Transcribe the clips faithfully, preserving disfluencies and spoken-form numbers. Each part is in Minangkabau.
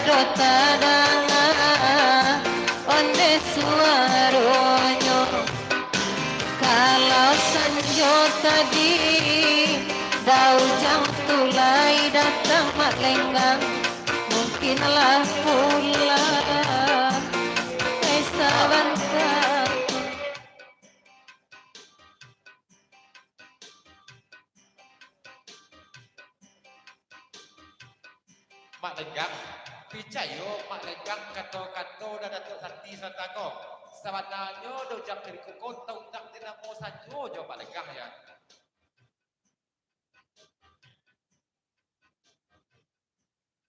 Ado tadanga ondeh suaronyo. Kalau sanjo tadi, Daujang tu lai datang Mak Lenggang, mungkin lah pulang, eh, sabanta. Mak Lenggang, picayo Mak Lenggang kato-kato nan Datuak Sati sabanta ko. Sabananyo Daujang Tirgo ko taundak di namo sajo jo Mak Lenggang, ya.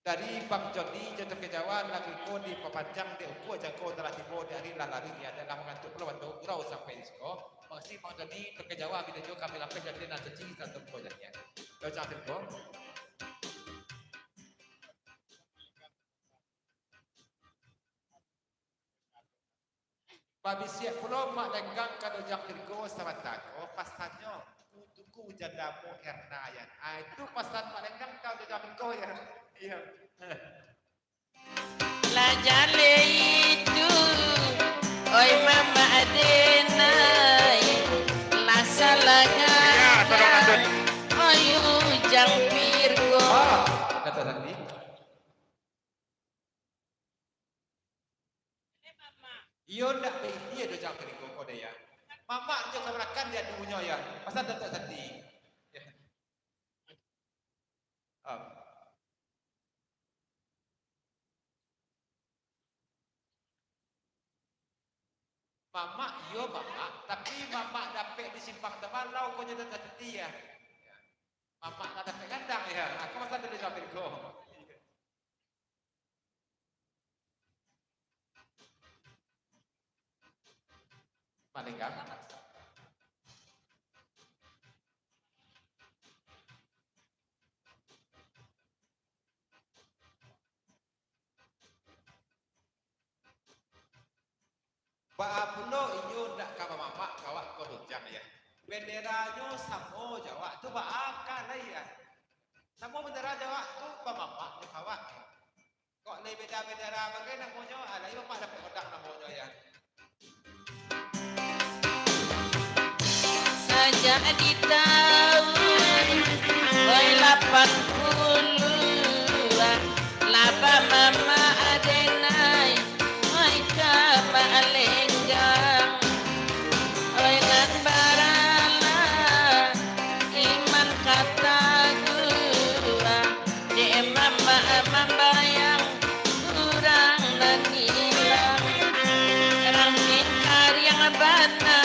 Dari Bang Joni jo Tokeh Jawa, lagu ko dipapanjang dek Ungku Aja ko, talah tibo di ari lah lalu, ya, adalah mangantuak pulo bantu gurau sampai di siko. Makasih Bang Joni, Tokeh Jawa, bida jo kami lapeh jadi nan suci satu ko jadi, ya. Daujang Tirgo. Babisiak pulo Mak Lenggang ka Daujang Tirgo sabanta ko, pasannyo untuak Ujan Damu Herna, ya. Ah, itu pasan Mak Lenggang ka Daujang Tirgo, ya. Iyo. Lah jaleh itu, oi mamak adenai, lah salangah, oi Ujang Virgo. Ah, kato tadi. Iyo ndak baisi ado Ujang Virgo ko deh, ya. Mamak jo kamanakan di adunyo, ya. Pasan Datuak Sati. Ya. Ah. Mamak, iyo mamak, tapi mamak dapek di Simpang Tabalau ko nyo Datuak Sati, ya. Ya. Mamak lah dapek gandang, ya. Aku masa dulu Ujang Virgo. Mak Lenggang. Baa pulo inyo ndak ka bamamak ka awak ko Daujang, ya? Benderanyo samo jo awak tu, baa ka lai, ya? Samo bendera jo awak tu, bamamak jo ka awak. Kok lai beda bendera bagai namonyo, ah, lai mamak dapek kodak namonyo, ya. Sajak di taun, oi, lapan puluah, lah bamamak adenai, oi, ka Mak Lenggang, oi, nan baralah iman kataguah. Dek mamak mambayang urang nan ilang. Rangkek kariang bana,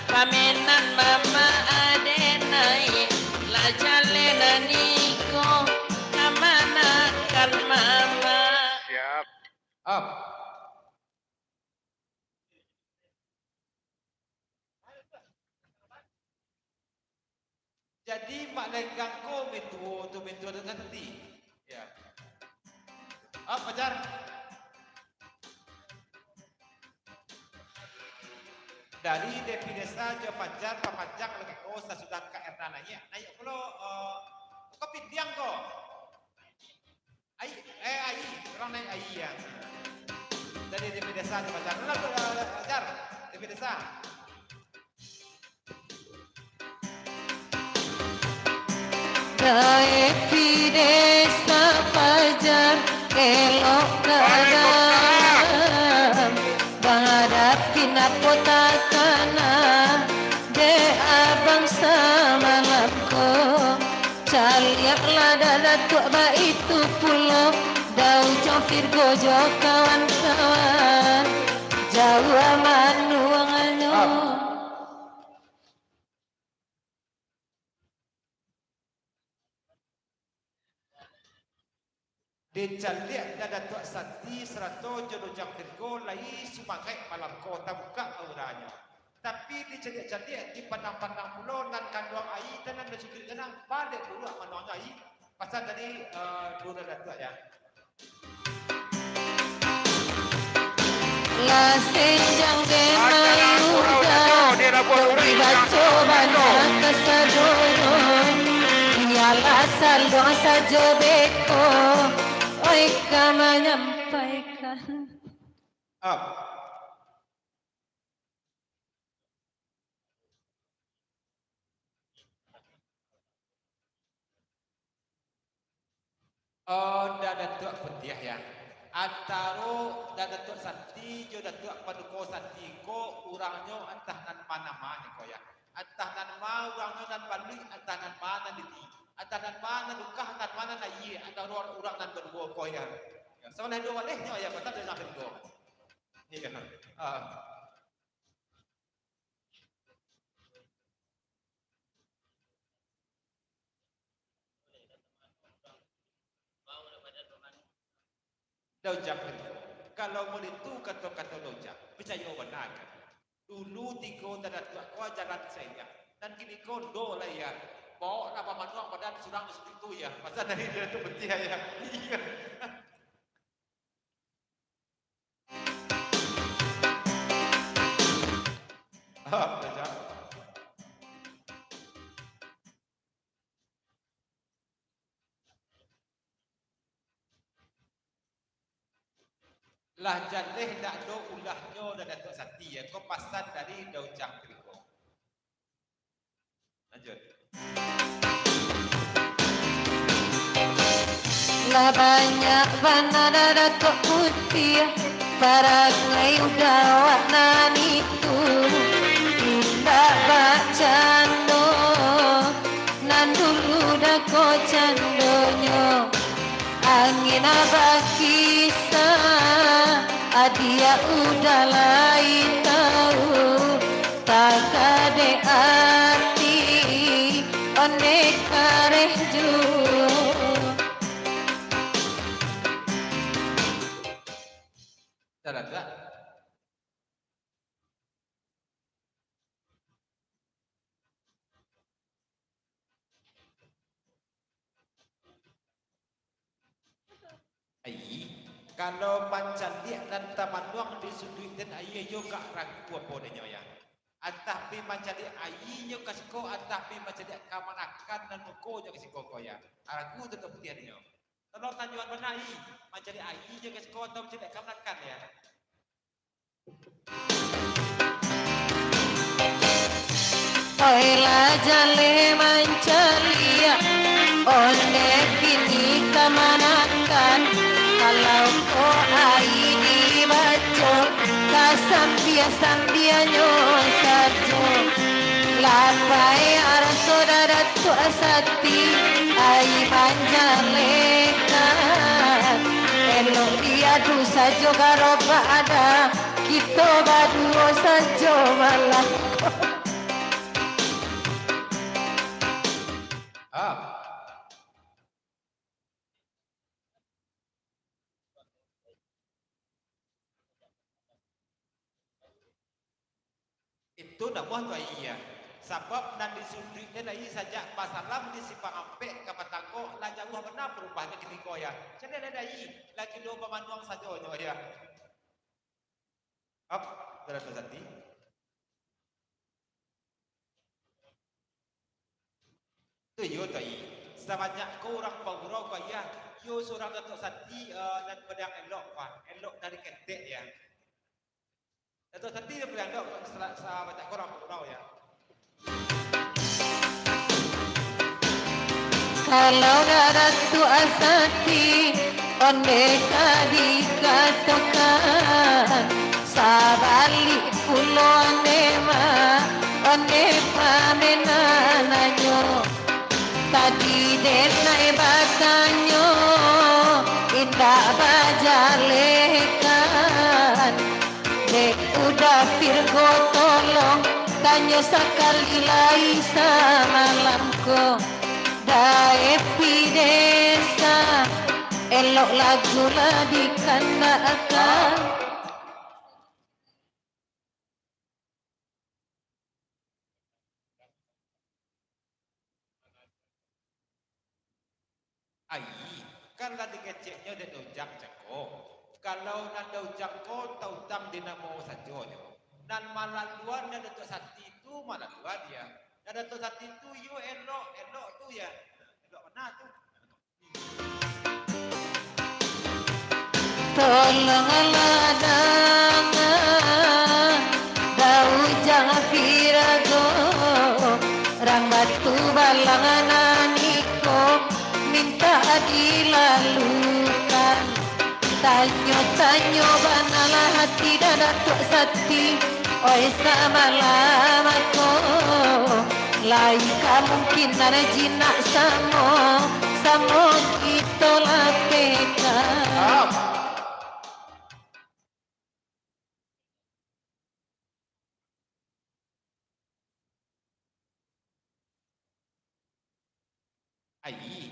pamenan mamak adenai, lah jaleh nan iko, kamanakan mamak. Siap. Up. Jadi, Mak Lenggang ko mintuo tu, mintuo Datuak Sati. Ya. Ah, Fajar. Dari Devi Desa jo Fajar, papanjang lagi ko sasudah Kak Erna naiak. Naiak pulo, eh, ko pindiang ko. Ai, eh, ai, urang naiak ai, ya. Dari Devi Desa, Fajar. Lah, Fajar, Devi Desa. Devi Desa Fajar, elok keadaan. Bang Adapin apo takana, dek abang samalam ko. Caliak lah dak Datuak baitu pulo, Daujang Virgo jo kawan-kawan, jauah manuangnyo. Dicaliak lah Datuak Sati sarato jo Daujang Virgo lai sumangaik malam ko, tabukak auranyo. Tapi dicaliak-caliak, dipandang-pandang pulo nan kanduang aia, tanang nan suduik tanang, baleh buruak manuangnyo aia. Pasan tadi, eh, duo Datuak, ya. Lah senjang denai ujan, dibaco bana kasadonyo. Bialah saluang sajo beko, Mereka menyampaikan. Up. Oh, Da Datuak Putiah, ya. Antaro Da Datuak Sati jo Datuak Paduko Sati ko, urangnyo antah nan ma namanyo ko, ya. Antah nan ma urangnyo nan baluik, antah nan ma nan diti, antah nan ma nan lukah, antah nan ma nan ayie, antaro urang nan baduo ko, ya. Ya, sabaleh duo balehnyo, ya, patang dari nan baduo. Iya. Ah. Da Ujang, kalau model tu kato-kato Da Ujang, picayo bana kan. Dulu tigo tadatuak ko jalan saiya, nan kini ko ndo lai ya. Bawoklah bamanuang badan surang di situ ya. Pasan dari Da Datuak Putiah ya. Iya. Ah, Da Ujang. Lah jaleh ndak do ulahnyo Da Datuak Sati ya, ko pasan dari Da Ujang tadi ko. Lanjut. Lah banyak bana Da Datuak Putiah, parangai udah awak nan itu, indak bacando. Nan dulu da ko candonyo, angin bakisah, adiak udah lai tau, takadek ati, ondeh kareh juo. Salah tak? Ai, kalau mancaliak nan tamanuang di suduik den aia jo, kak ragu apo denyo ya. Antah pi mancaliak aia nyo ka siko, antah pi mancaliak kamanakan nan muko nyo ka siko ko ya. Ragu tu Da Datuak Putiah denyo. Tolong tanyoan bana ai, mancaliak aia nyo ka siko atau mancaliak kamanakan ya. Oi lah jaleh mancaliak, ondeh kini kamanakan. Kalau ko ai dibaco, ka sambia-sambianyo sajo. Lah pai araso Da Datuak Sati, ai manjalekan. Elok diadu sajo garobak ada. Kito baduo sajo malah. Ah. Itu namuah tu aia. Sabab nan di suduik den aia sajak basalam di Simpang Ampek ka Batangko, lah jauah bana parubahan ka kini ko ya. Caliak den aia, lagi lo bamanuang sajo nyo ya. Ap, Da Datuak Sati. Tu iyo tu ai. Sabanyak ko urang bagurau ko ayah, iyo surang Da Datuak Sati, eh, nan padiang elok, wah, elok dari ketek ya. Da Datuak Sati nan padiang elok, sa-, sabanyak ko urang bagurau ya. Kalau Da Datuak Sati, ondeh ka dikatokan, sabalik pulo ondeh ma, ondeh pamenan anyo. Tadi den nai batanyo, indak bajalehkan. Dek Uda Virgo tolong, tanyo sakali lai samalam ko. Dae pi desa, elok lagu lah dikandakkan. Ai, kan lah dikeceknyo dek Da Ujang cako. Kalau nan Da Ujang ko tautang di namo sajonyo. Nan malaluan Da Datuak Sati tu malaluan ya. Da Datuak Sati tu iyo elok, elok tu ya. Elok bana tu. Tolonglah danga, Daud Jafirago, rang Batu Balang nan iko mintak dilalukan. Tanyo-tanyo banalah hati Datuak Sati, oi samalam ko, lai ka mungkin nan jinak samo, samo kito lapehkan. Ai,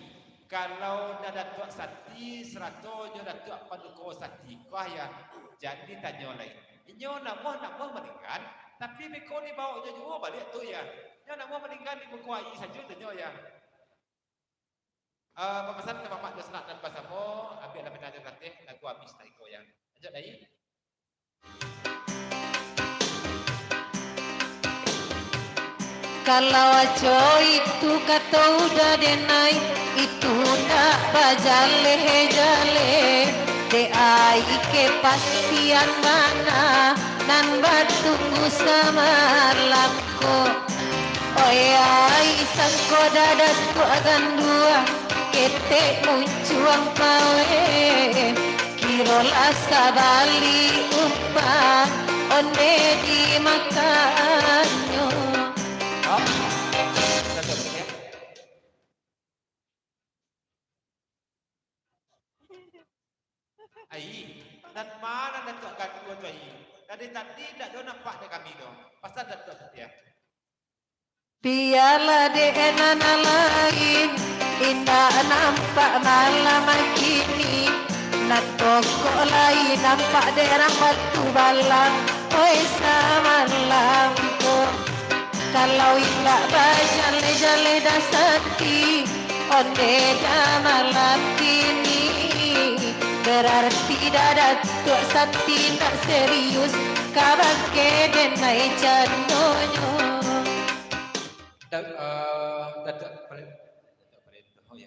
kalau Datuak Sati sarato jo Datuak Paduko Sati ko, Ayah, jan ditanyo lai. Inyo namuah-namuah maninggan, tapi beko dibaok jo juo baliak tu, Yah. Inyo namuah maninggan di muko ai sajo tu nyo, Yah. Eh, papasan ka mamak jo sanak nan basamo, ambiaklah pena jo karateh, lagu abih tak iko, Yah. Lanjut, Dai. Kalau ajo itu kato uda denai, itu ndak bajaleh-jaleh, dek ai kepastian bana nan batunggu samalam ko. Oi ai, sangko Datuak Gandua, ketek muncuang pawe, kirolah sabalik umpan onde dimakannyo. Ai, nan ma nan Datuak Gandua tu, ai? Dari tadi ndak ado nampak dek kami doh. Pasan Datuak Sati. Bialah dek nan lain indak nampak malam kini, nan pokok lai nampak dek rang Batu Balang, oi samalam ko. Kalau indak bajaleh-jaleh Datuak Sati, onde dah malam kini, berarti Datuak Sati ndak serius kabake denai candonyo. Da-, eh, Datuak Pare-, Datuak Parento, oh ya.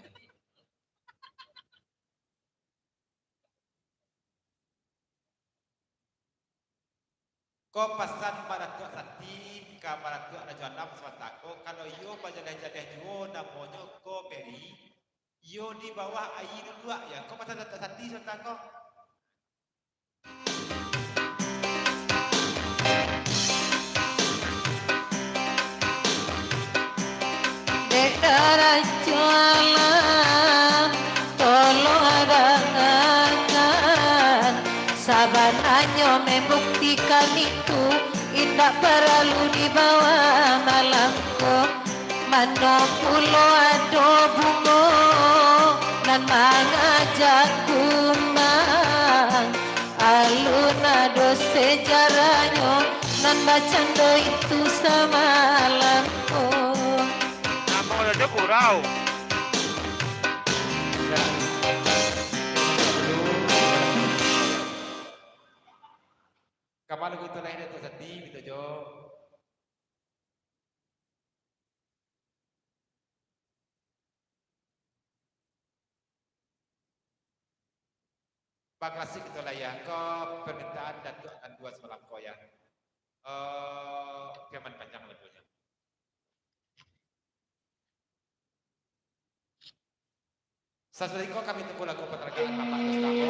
Ko pasan Datuak Sati ka Datuak Rajo Anam Sabanta ko, kalau iyo bajaleh-jaleh juo namonyo ko Peri, iyo di bawah ai duluak ya. Ko pasan Datuak Sati Sabanta ko. Dek darajo alam, tolong dangakan. Sabananyo membuktikan itu indak paralu dibawa malam ko. Mano pulo ado bungo nan mangajak kumbang, alun ado sejarahnyo nan bacando itu samalam ko. Namo ado kurau. Kapalo kito lahia tu sati, kito jo. Baklasik kito lah ya, ko permintaan Datuak Gandua samalam ko ya. Eh, Firman Panjang lagunyo. Sasudah iko kami tunggu lagu patarangan Bapak Gustavo.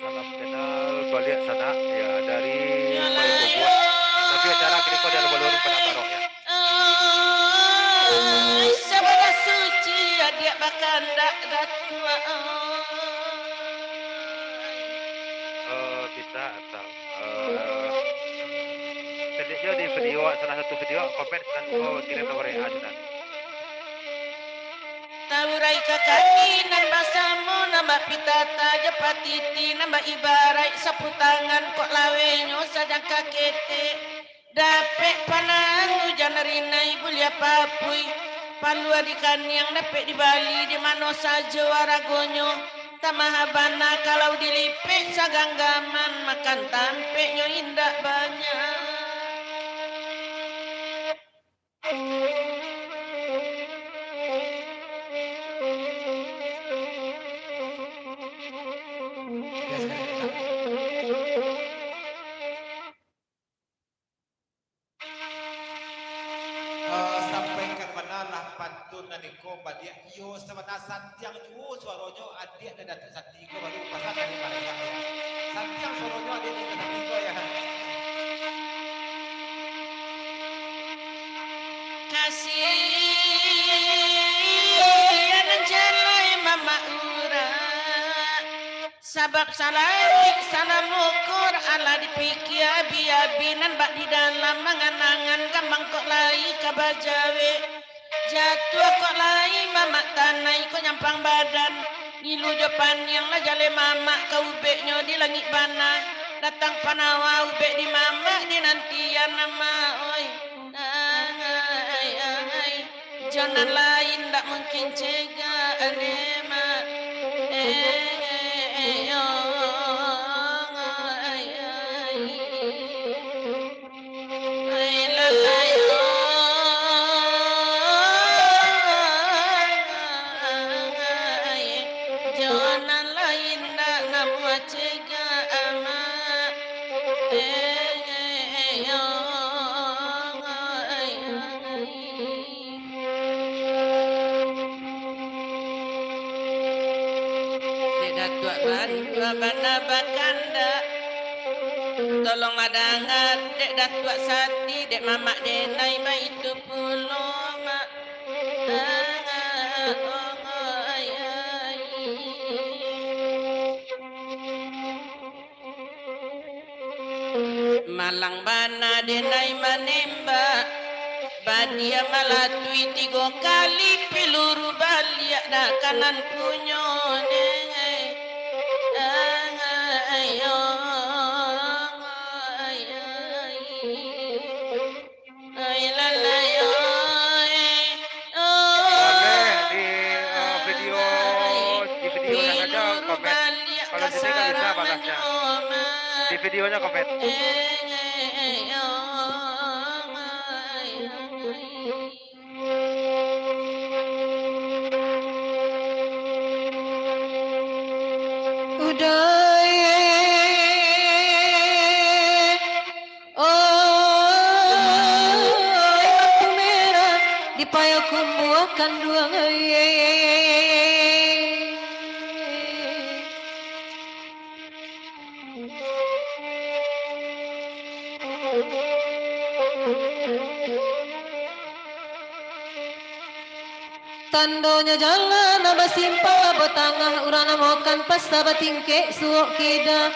Salam kenal baliak sanak, ya, dari Payakumbuah. Tapi acara kini ko di alun-alun Padang Barong, ya. Ai, sabana suci adiak bakandak Datuak. Eh, kita atau, eh, Yo, di video, salah satu video, komen, silakan ko kirim nomor W A, silakan. Taurai ka kaki nan basamo, nan bak pitata jo patiti, nan bak ibaraik sapu tangan, kok lawenyo sajangka ketek. Dapek panangan ujan rinai buliah papuih, palua di kaniang dapek dibali di mano sajo aragonyo. Tamaha bana kalau dilipek saganggaman, makan tampeknyo indak banyak. Eh, sampaikan bana lah pantun nan iko baliak. Iyo, sabana santiang juo suaronyo adiak nan Datuak Sati ko, baru pasan dari Palembang, ya. Santiang suaronyo adiak nan Datuak Sati ko, ya. Kasian jalai mamak urang. Sabab salaik salam ukur, alah dipikia abi-abi, nan bak di dalam angan-angan, gambang kok lai ka bajawek, jatuah kok lai mamak tanai, kok nyampang badan, ngilu jo paniang lah jaleh mamak ka ubeknyo di langik bana, datang panawa ubek di mamak dinantian, mamak oi. Angai, angai, jo nan lain ndak mungkin cegak, ane, mak. Eh, eh, eh, yo, angai, angai. Ai, lalai, oh, angai, jo nan lain ndak namuah cegak, amak. Eh, eh, eh, yo. Dek Datuak Bantuak bana bakandak, tolonglah danga, dek Datuak Sati, dek mamak denai, baitu pulo, mak. Malang bana denai manembak, badia malatui tigo kali, piluru baliak dah kanan punyo, nengah. Angai, angai, angai. Ai, lalai, oi, oi. Boleh di, eh, video, di video saja komen. Kalau di sini nggak bisa balasnya. Di videonya komen. Udah, eh. Oi, matu merah, dipayo kumbuah kanduang, ai. Tandonyo jalan nan basimpang, labo tangah urang namokan pasa batingkek suok kida.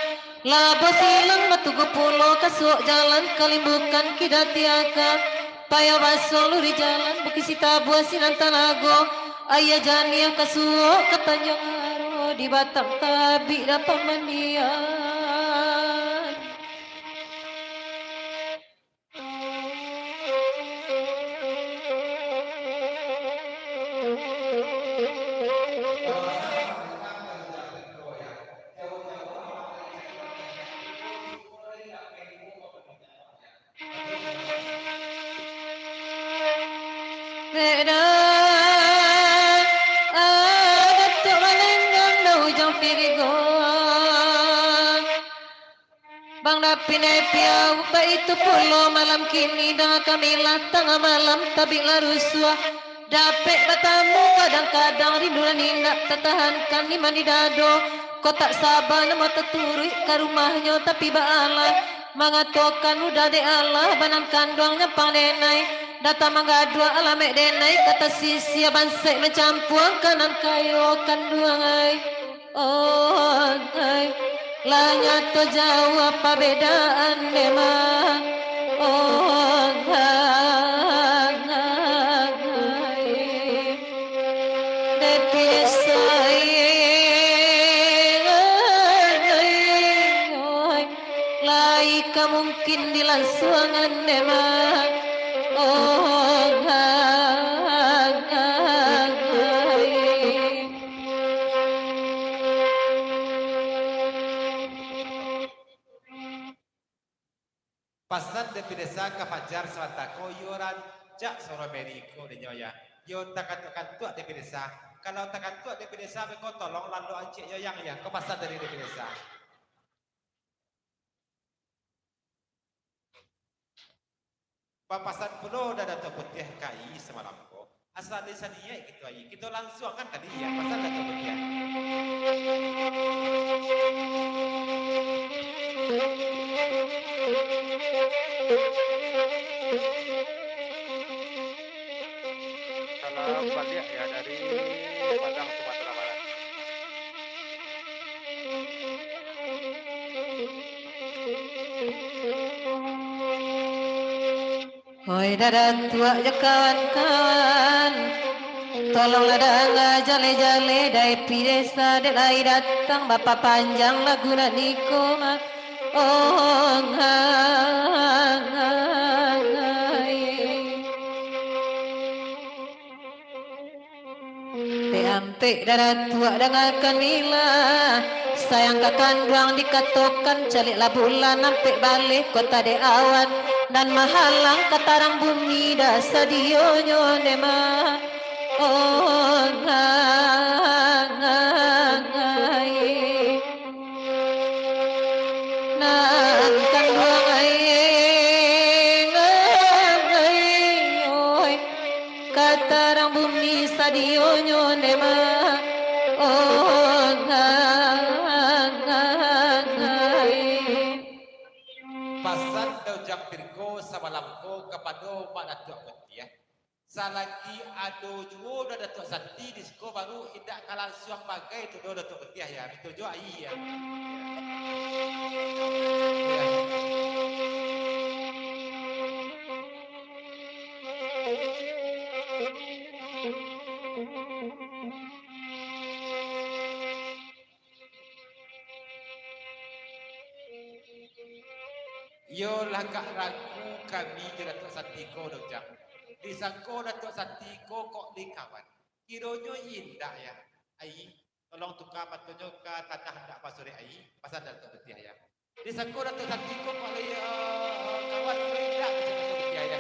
Labo silang batugu pulo ka suok jalan kalimbukan kida tiaka. Payo baso luri jalan Bukik Sitabuah Sinan Talago. Aia janiah ka suok ka Tanjuang Aro di batang tabik dapang mandian. Dek dah, ah, Datuak Malenggang dah Ujang Pirigo. Bang Dapinai Piau, baitu pulo malam kini, danga kamilah tangah malam, tabik lah rusuah. Dapek batamu kadang-kadang, rindu nan indak tatahankan iman di dado. Kok tak saba namuah taturuik ka rumahnyo, tapi baalah mangatokan udah dek alah, banan kanduang nyampang denai. Datang manggaduah alamek denai, ka tasisia bansaik mancampua ka nan kayo kanduang ai. Oh, ai, lah nyato jauah pabedaan memang. Oh, Mungkin di langsuangan dek mah. Oh, ngai. Pasan dari Desa ka Fajar sabanta ko, iyo rancak suaro Mary ko dek nyo, ya. Iyo takantuak-kantuak dari Desa. Kalau takantuak dari Desa, beko tolong lalok ancik yo, Yang, ya. Ko pasan dari Desa. Bapasan pulo dah Datuak Putiah ka Ai samalam ko. Asa di saniaik kito Ai, kito langsuangkan tadi, ya, pasan Datuak Putiah. Salam baliak, ya, dari Padang, Sumatera Barat. Oi, Dadatuak jo kawan-kawan, tolonglah danga jaleh-jaleh dari Desa, dek lai datang bapapanjang lagu nan iko mah. Oh, ngai. Dek ampek Dadatuak dangakan ila, sayang ka kanduang dikatokan, caliaklah bulan ampek baleh kota dek awan, nan mahalang ka tarang bumi dah sadionyo ne mah. Oh, ngai. Nan kanduang ai, ngai, oi, ka tarang bumi sadionyo ne mah. Oh, ngai. Pasan Daujang Pirko samalam ko kapado Mak Datuak Putiah. Salagi ado juo doh Datuak Santi di siko, baru indak ka lansuang bagai tu doh Datuak Putiah, ya. Baitu juo Ai, ya. Ya. Iyo lah agak ragu kami jo Datuak Santi ko, Daujang. Disangko Datuak Santi ko kok lai kawan. Kironyo indak, ya. Ai, tolong tuka matonyo ka tanah, ndak basorek ai, pasan Datuak Putiah, ya. Disangko Datuak Santi ko kok lai, eh, kawan, kironyo indak, pasan Datuak Putiah, ya.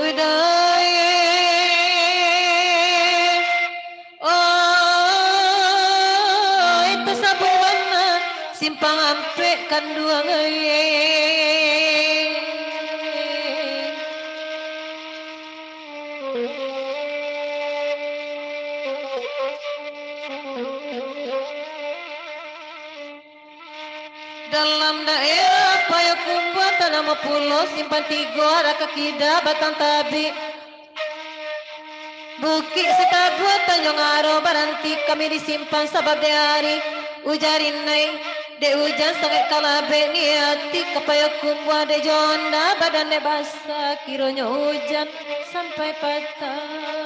Udah, eh. Oh, itu sabun mana? Simpang ampek kanduang, eh. Dalam daerah Payokumbuah, Tanah Mapulo, Simpang Tigo, arah ka kida, Batang Tabik, Bukik Sitabuah, Tanjuang Aro, baranti kami di simpang, sabab dek ari ujan rinai, dek ujan sangaik kalabek, niati ka Payokumbuah, dek jo onda, badan dek basah, kironyo ujan sampai patang.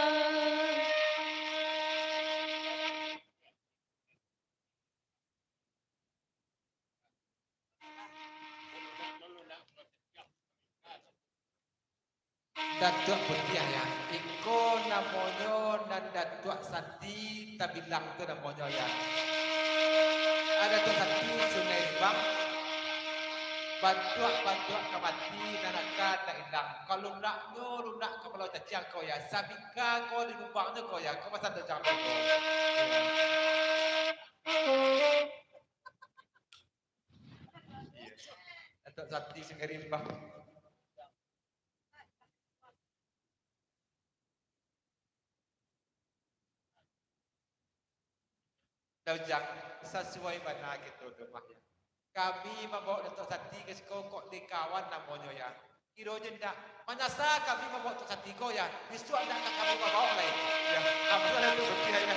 Datuak Putiah, ya. Iko namonyo nan Datuak Santi tabilang tu namonyo, ya. Datuak Santi Sungai Rimbang. Bantuak-bantuak ka mati nan akan nak ilang. Kalau lunaknyo lunak kapalo caciang ko, ya. Sabika ko di lubang tu ko, ya. Ko pasan tu jangan ko. Datuak Santi Sungai Rimbang. Daujang, sasuai bana kito tu mah, ya. Kami mambaok Datuak Sati ka siko kok dek kawan namonyo, ya. Kiro je ndak manyasa kami mambaok Datuak Sati ko, ya. Bisuak ndak ka kami babaok lai. Ya, ampun lah tu berhenti, ya.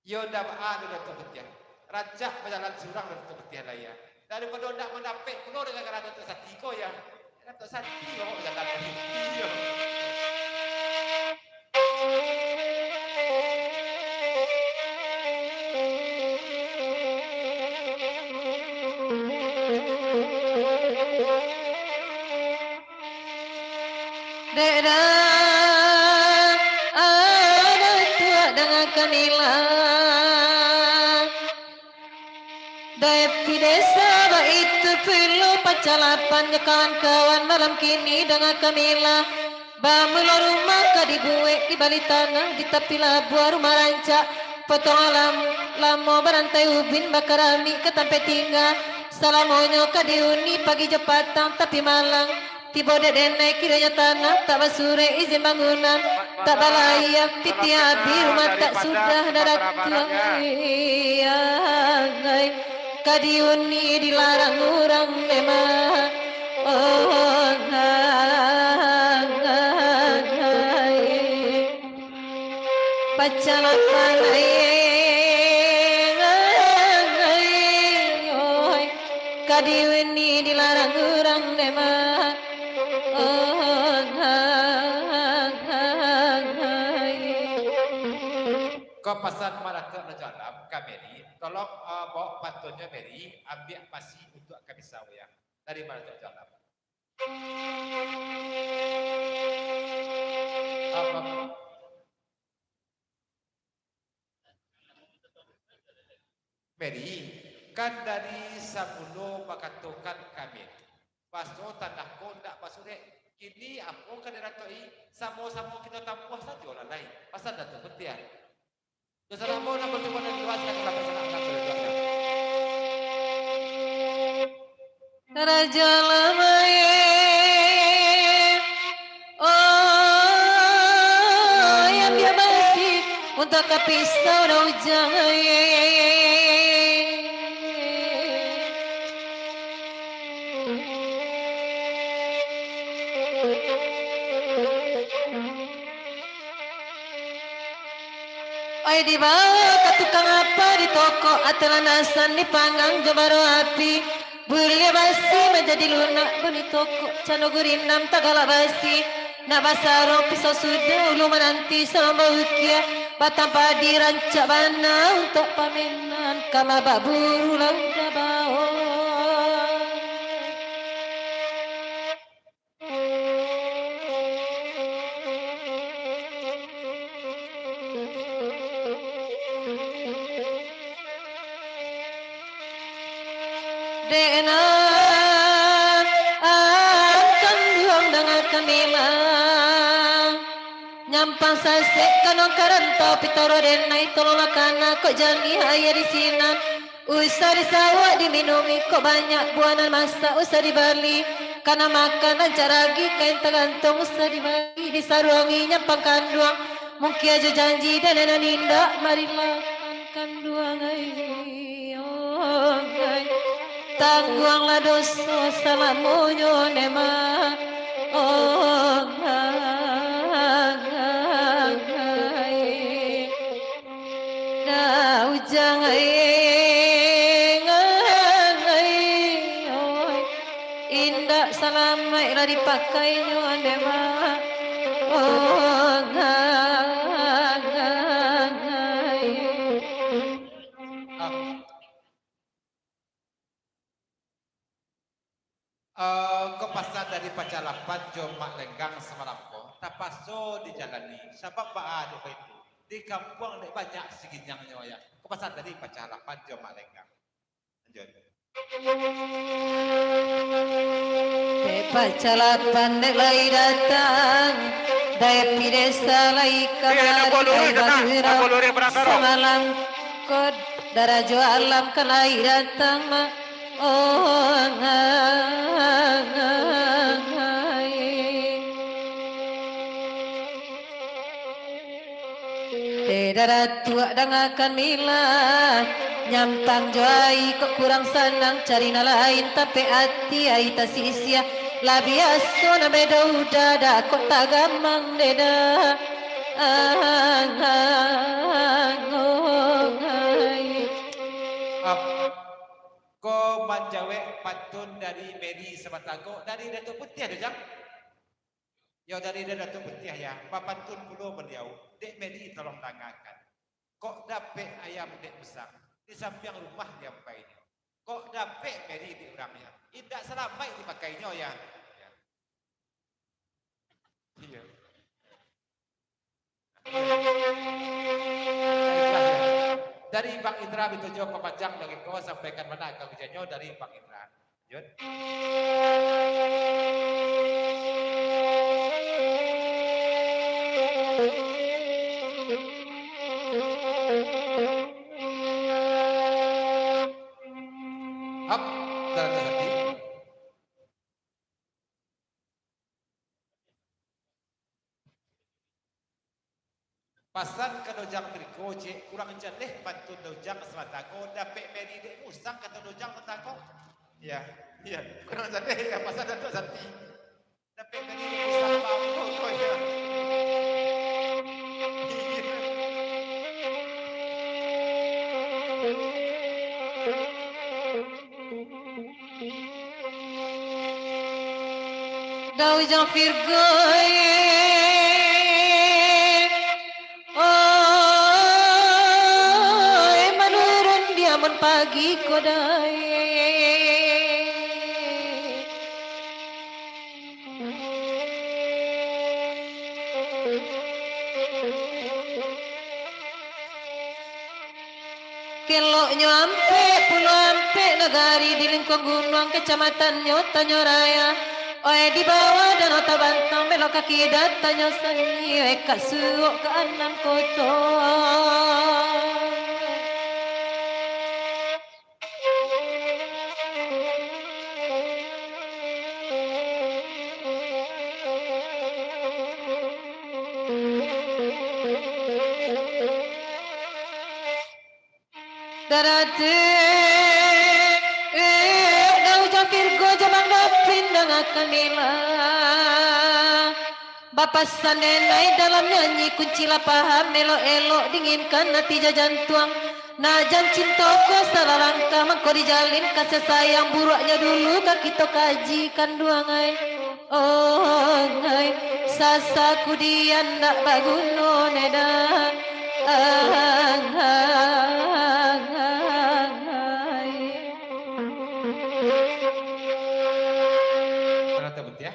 Iyo ndak baa doh Datuak Patiah. Rancak bajalan surang Datuak Patiah lai, ya. Daripado ndak mandapek pulo gara-gara Datuak Sati ko, ya. Datuak Sati ko bajalan. Iyo. Dek dah, ah, Datuak danga kami lah. Dek pi desa baitu pulo pacalapan jo kawan-kawan malam kini danga kami lah. Bamulo rumah ka dibuek di bali tanah, di tapi labuah rumah rancak. Potong alam lamo barantai ubin, bakaramik ka tampek tingga. Salamonyo ka diuni pagi jo patang, tapi malang tibo dek denai, kironyo tanah tak basurek izin bangunan, tak balayia pitih abih rumah tak sudah, Datuak ai. Ka diuni dilarang urang memang. Oh, ngai, ngai, ngai. Pacalapan, ai, ngai, ngai, oi. Ka diuni dilarang urang memang. Oh, ngai, ngai, ngai. Ko pasan Mak Datuak Rajo Alam ka Mary, tolong, eh, baok pantunnyo Mary, ambiak basi untuak ka pisau, ya. Dari Mak Datuak Rajo Alam. Apa? Mary, kan dari samulo bakatokan ka Mary, baso tanah ko ndak basurek. Kini apo ka diratoki? Samo-samo kito tampuah sajolah lai. Pasan Datuak Patiah. Dosa ambo nan batubuah nan luas, nan ka lapeh sanak anak. Rajo Alam ai, oh, yang biak basi untuak ka pisau dah Ujang ai. Ai dibawa ka tukang apa, ditokok ateh lanasan, dipanggang jo baro api. Buliah basi manjadi lunak, bunyi tokok cano gurinam tagalak basi. Nak basarong pisau sudah, ulu mananti sarong baukia. Batang padi rancak bana untuak pamenan, ka mabak buru lah udah baok. Dek nan kanduang danga kami lah. Nyampang sasek kanong karantau pitaro denai, tolonglah kana kok janiah aia di sinan. Usah disawak diminumi, kok banyak buah nan masak usah dibali. Kana makan rancak ragi, kain tagantuang usah dibali. Disaruangi nyampang kanduang, mungkin ajo janji dan nan indak, marilah kanduang ai. Tangguanglah doso salamonyo, Mak. Oh, ngai, ngai, ngai. Dah Ujang ai, ngai, ngai, oi. Indak salamaik lah dipakainyo, Mak. Oh, ngai, ngai, ngai. Ah. Eh, ko pasan dari Pacalapan jo Mak Lenggang samalam ko, tapaso dijalani, sabab baa dek baitu, di kampuang dek banyak siginyangnyo, ya. Ko pasan dari Pacalapan jo Mak Lenggang. Lanjut. Dek Pacalapan dek lai datang, dek pi desa lai kamari, lai bagurau. Samalam ko Darajo alam kan lai datang ma-, oh, ngai. Dek daratuak dangakan milah, nyampang jo ai kok kurang sanang, cari nan lain tapek ati ai tasisiah, lah biaso nan bedo udah dak kok tagamang dek dah. Ang, ang, oh, ngai. Ap, ko manjawek pantun dari Mary Sabatagok dari Datuak Putiah tu, Jang? Yo, dari Datuak Putiah, ya. Bapantun pulo baliau, dek Mary tolong dangakan. Kok dapek ayam dek musang, di sampiang rumah diampainyo. Kok dapek Mary dek urang, ya. Indak salamaik dipakainyo, ya. Ya. Iyo. Baiklah, ya. Dari Bang Indra, bitujuah papanjang lagi ko, sampaikan bana ka ujanyo dari Bang Indra. Lanjut. Hap, jalan ke Sati. Pasan ka Dojang Triko, cek, kurang jaleh pantun Dojang Sabatagok, dapek Mary dek musang, kato Dojang Sabatagok. Ya, ya, kurang jaleh, ya, pasan Datuak Sati. Dapek Mary dek musang, mampu ko, ya. Iya. Dau Ujang Virgo, eh. Oi, manurun di amun pagi ko dai. Keloknyo ampek puluah ampek nagari di lingkuang gunuang, kacamatannyo Tanyo Raya. Oi, di bawah Danau Tabantang, belok ka kida Tanyo Sangi, oi, ka suok ka anam koto. Darate, eh, Dau Ujang Virgo, Jabang Dapin, dangakan milah. Bapasan denai dalam nyanyi, kuncilah paham, elok-elok dinginkan ati jo jantuang. Nak jan cinto ko salah langkah, mangko dijalin kasih sayang, buruaknyo dulu ka kito kaji kanduang ai. Oh, ngai, sasaku dian dak baguno ne dah. Ah, ah, ah, ah, ai. Mana tu, Buti, ya?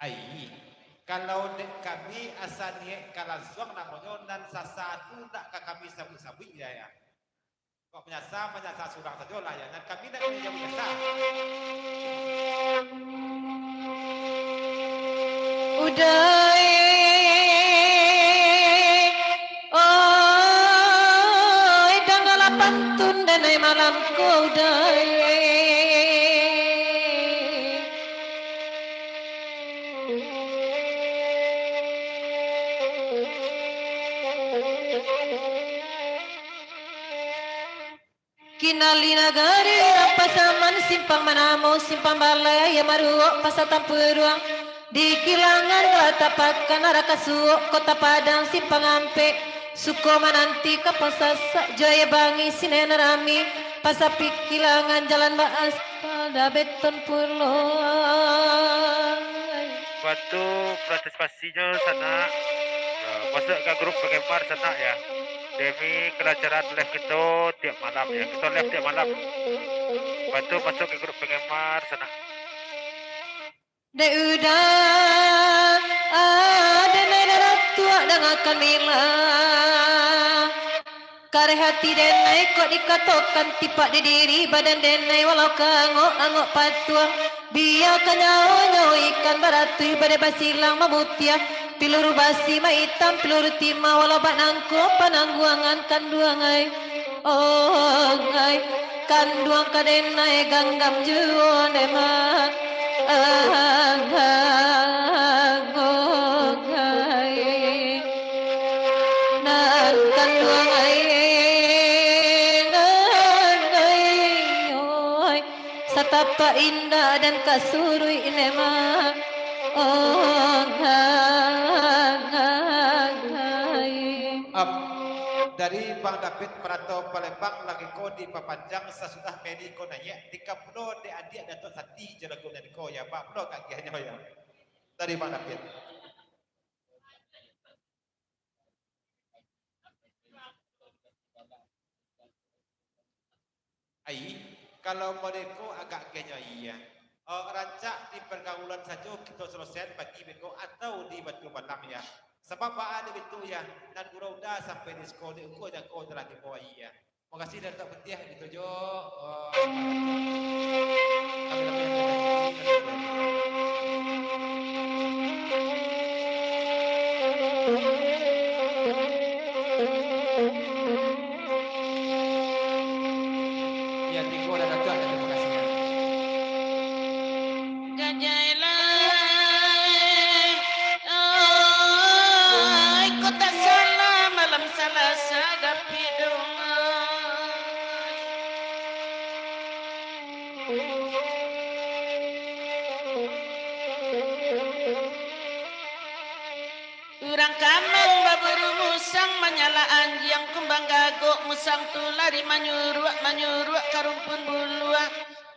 Ai, kalau dek kami asa niaik ka lansuang namonyo, nan sasa tu ndak ka kami sabuik-sabuik, ya, ya. Kok manyasa, manyasa surang sajolah, ya. Nan kami ndak kami jauah manyasa. Udah, eh. Oi, dangalah pantun denai malam ko, Uday. Kinali nagari Rampasaman, Simpang Manamo, Simpang Balai, Ayam Maruok, Pasa Tampuruang, di Kilangan, Galatapakan, Arah Kasuok, Kota Padang, Simpang Ampek, Suko Mananti, Kapang Sasak, Joyo Bangi, Sinen Rami, Pasapi Kilangan, jalan baaspal, dah beton pulo. Bantu partisipasi. Sinyo sanak, eh, masuak ka grup penggemar sanak, ya. Demi kelancaran live kito tiap malam, ya. Kito live tiap malam. Bantu masuak ka grup penggemar sanak. Dek Uda, ah, denai daratuak dangakan milah. Kareh ati denai kok dikatokan, tipak di diri badan denai walau ka angok-angok patuang. Bia ka nyawo-nyawo ikan baratuih, badai basilang mamutiah, piluru basi maitam, piluru timah, walau bak nangko panangguangan kanduang ai. Oh ai, kanduang ka denai ganggam juo ne mah. Ah, ah, oh ai. Nan kanduang ai, nan ai, oi. Satapak indak dan ka suruik ne mah. Oh, ai. Ap, dari Bang David Perato Palembang lagi ko dipapanjang sasudah Meli ko naiak, tika pulo dek adiak Datuk Sati jo lagu nan ko, ya, baa pulo kagiahnyo, ya. Dari Bang David. Ai, kalau model ko agak genyo iya. Oh, rancak di pergaulan sajo kito selesaian pagi beko atau di Batu Balang, ya. Sabab baa dek bitu, ya, nan gurau uda sampai di siko dek uko jako telah tibo, iya. Makasih, Datuk Patiah, gitu jo. Oh, ya, tigo dan Datuk, terima kasih, ya. Gajai lai, oi, kok tak salah malam Salasa dapik dongos. Urang kamang baburu musang, manyalak anjiang kumbang gagok, musang tu lari manyuruak, manyuruak ka rumpun buluah.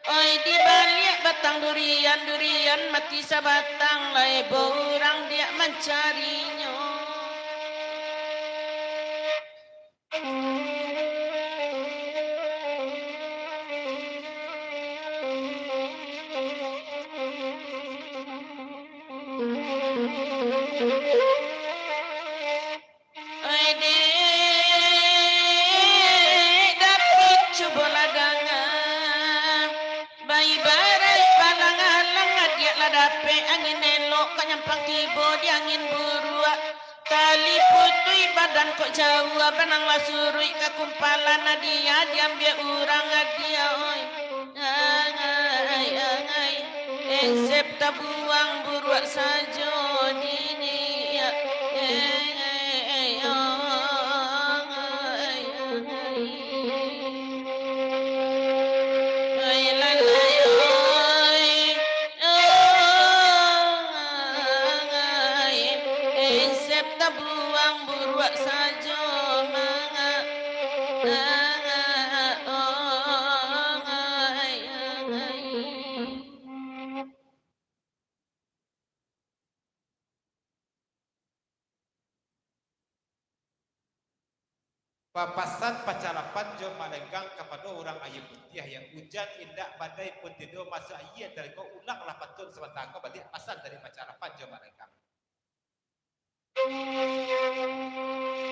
Oi, di baliak batang durian, durian mati sabatang, lai bo urang diak mancarinyo. Oi, dek David, cubolah danga. Baibaraik balang-alang, adiak lah dapek angin elok, ka nyampang tibo di angin buruak. Tali putuih badan kok jauah, banang lah suruik ka kumpalan, adiak diambiak urang, adiak, oi. Angai, angai, ensep tabuang buruak sajo diniak. Angai, angai, angai. Oi, lanai, oi. Angai, ensep tabuang buruak sajo manga. Angai, angai. Papasan pacalapan jo Mak Lenggang kapado urang Aia Putiah, ya, ujan indak badai pun tido, masuak aia talingo, ulang lah pantun sabanta ko baliak, pasan dari pacalapan jo Mak Lenggang.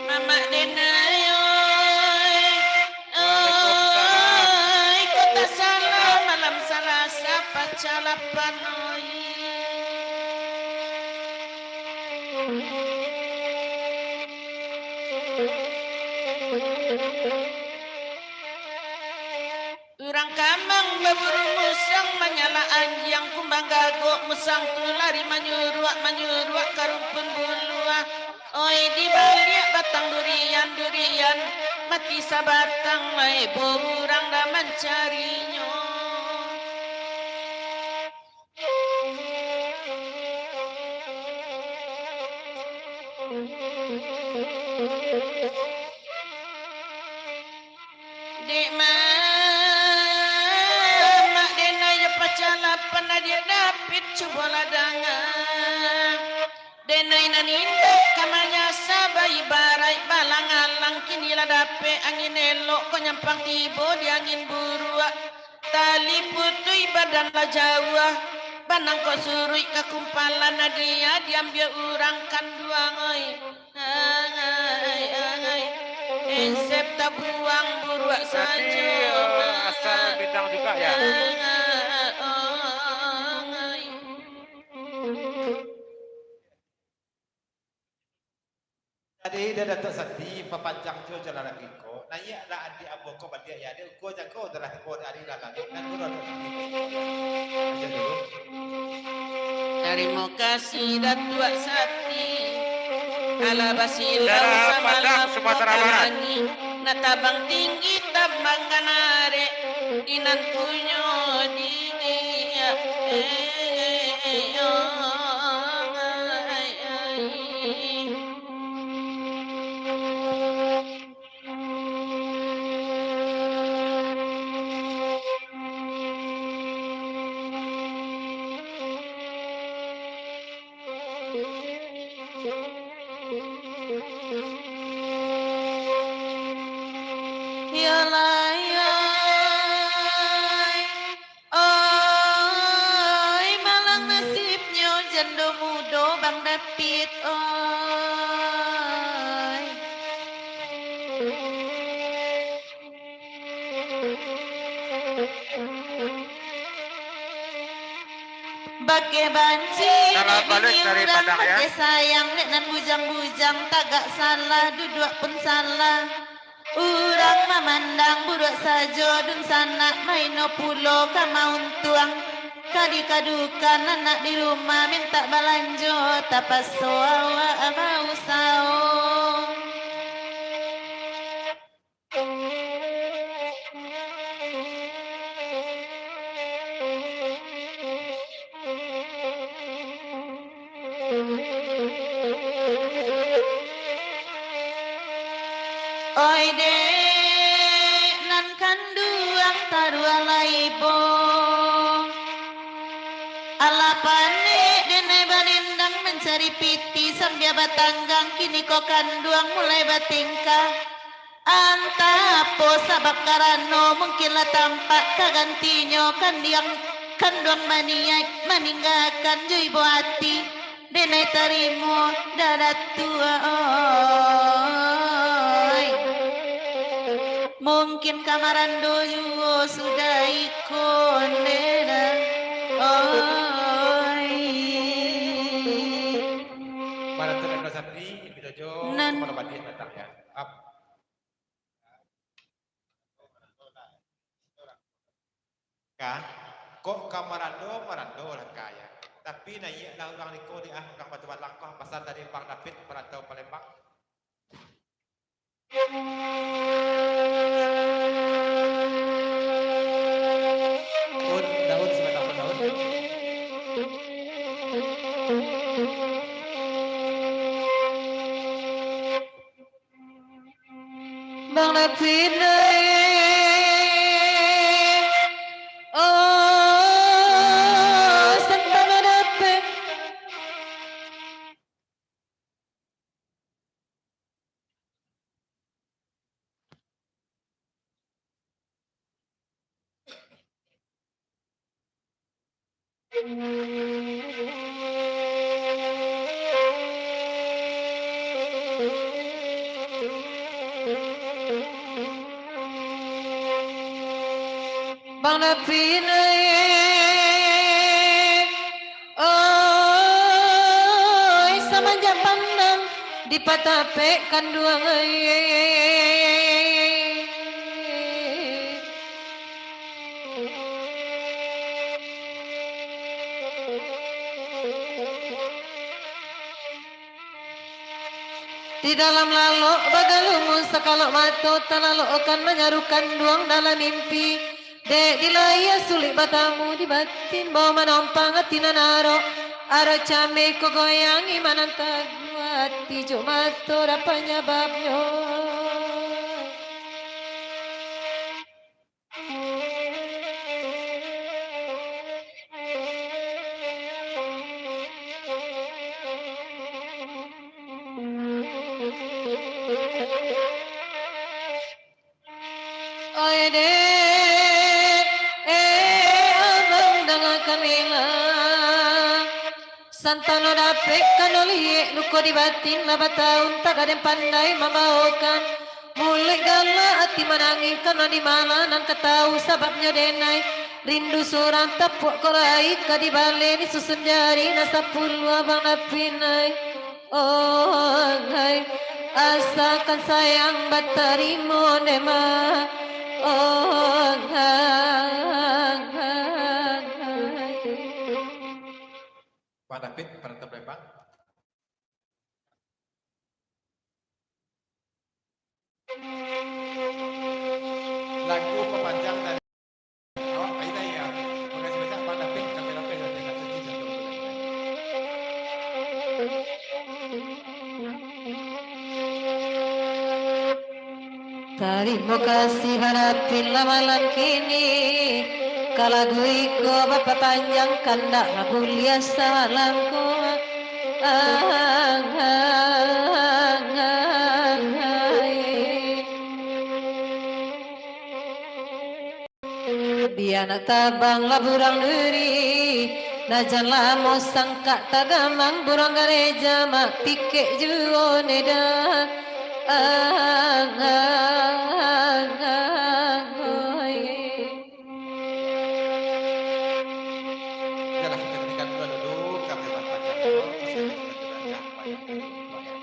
Mamak denai, oi, oi, kok tak salah malam Salasa pacalapan, oi. Urang kamang baburu musang, manyalak anjiang kumbang gagok, musang tu lari manyuruak, manyuruak ka rumpun buluah. Oi, di baliak batang durian, durian mati sabatang, lai bo urang dah mancarinyo. Dek mamak denai jo pacalapan, adiak David, cubolah danga. Denai nan indak ka manyasa, baibaraik balang-alang, kini lah dapek angin elok, kok nyampang tibo di angin buruak. Tali putuih badan lah jauah, banang kok suruik ka kumpalan, adiak diambiak urang kanduang, oi. Angai, angai, ensep tabu- Nanti, eh, asal bintang juga, ya. Jadi, dah Datuk Sati, papanjang jo jalan lagi ko. Naiaklah adik ambo ko baliak, ya, adik. Ko jago jalan ko dari dalam. Dan guru Datuk Sati. Baca dulu. Tarimo kasih Datuak Sati. Alah basilau samalam Sumatera Barat. Nan tabang tinggi, tabang kanarek, inan punyo diri. Yo lai, oi, malang nasibnyo jando mudo Bang David, oi. Bakeh banci, Salam dek balik bini dari urang, Padang, ya. Bakeh sayang, dek nan bujang-bujang, tagak salah, duduak pun salah. Urang mamandang buruak sajo, dunsanak maino pulo ka mauntuang. Ka dikadukan anak di rumah, mintak balanjo, tapaso awak bausaho. Oi dek, nan kanduang taruah laibo. Alah panek denai badendang mancari pitih, sambia batanggang, kini ko kanduang mulai batingkah. Antah apo sabab karano, mungkin lah tampak ka gantinyo, kandiang, kanduang baniaik maninggakan jo ibo ati. Denai tarimo, dah Datuak, oi. Mungkin ka marando juo sudah iko, nde dah, oi. Marando Datuak Sati, Ibu Jojo, Nan. Kepala Badik datang, ya. Ap. Ka, kok ka marando, marando lah ka, ya. Tapi naiaklah urang iko di ah, urang Batu Balang ko, pasan dari Bang David, parantau Palembang. Daun, daun, silakan, daun. Bang David, eh, oh, santano dapek. Bang David, eh, oi, samanjak pandang dipatapek kanduang, eh. Di dalam lalok bagalumun sakalok mato, talalok akan manyaru kanduang dalam mimpi. Dek di lahia sulik batamu, di batin bao manompang ati nan arok. Arok cameh ko goyang iman nan taguah ati, jo mato dah panyababnyo. Oi dek, eh, abang dangakanlah. Santano dapek kano liek luko di batin, lah batahun tak gadang pandai mambaokan. Muluik galak ati manangih, karano di ma nan ka tau sababnyo denai. Rindu surang tapuak ko lai ka dibaleh, disusun jari nan sapuluah abang dapinai. Oh hai, asakan sayang batarimo dek ma. Oh hai. Bang David, pada tampek, Bang. Lagu papanjang dari awak, Aida, ya. Makasih banyak, Bang David, kami lapeh dari satu satu. Tarimo kasih harapin lah malam kini, ka lagu iko bapapanjang, kandak lah buliah samalam ko. Ah, ah, ah, ah, eh. Bia nak tabang lah burang duri, nah jan lamo sangkak tagamang, burang gareja mak pikek juo neda. Ah, ah, ah, ah, oh, eh. Yalah, kita berikan dulu, dulu, kami baca dulu, terus kita baca banyak dari buah, ya.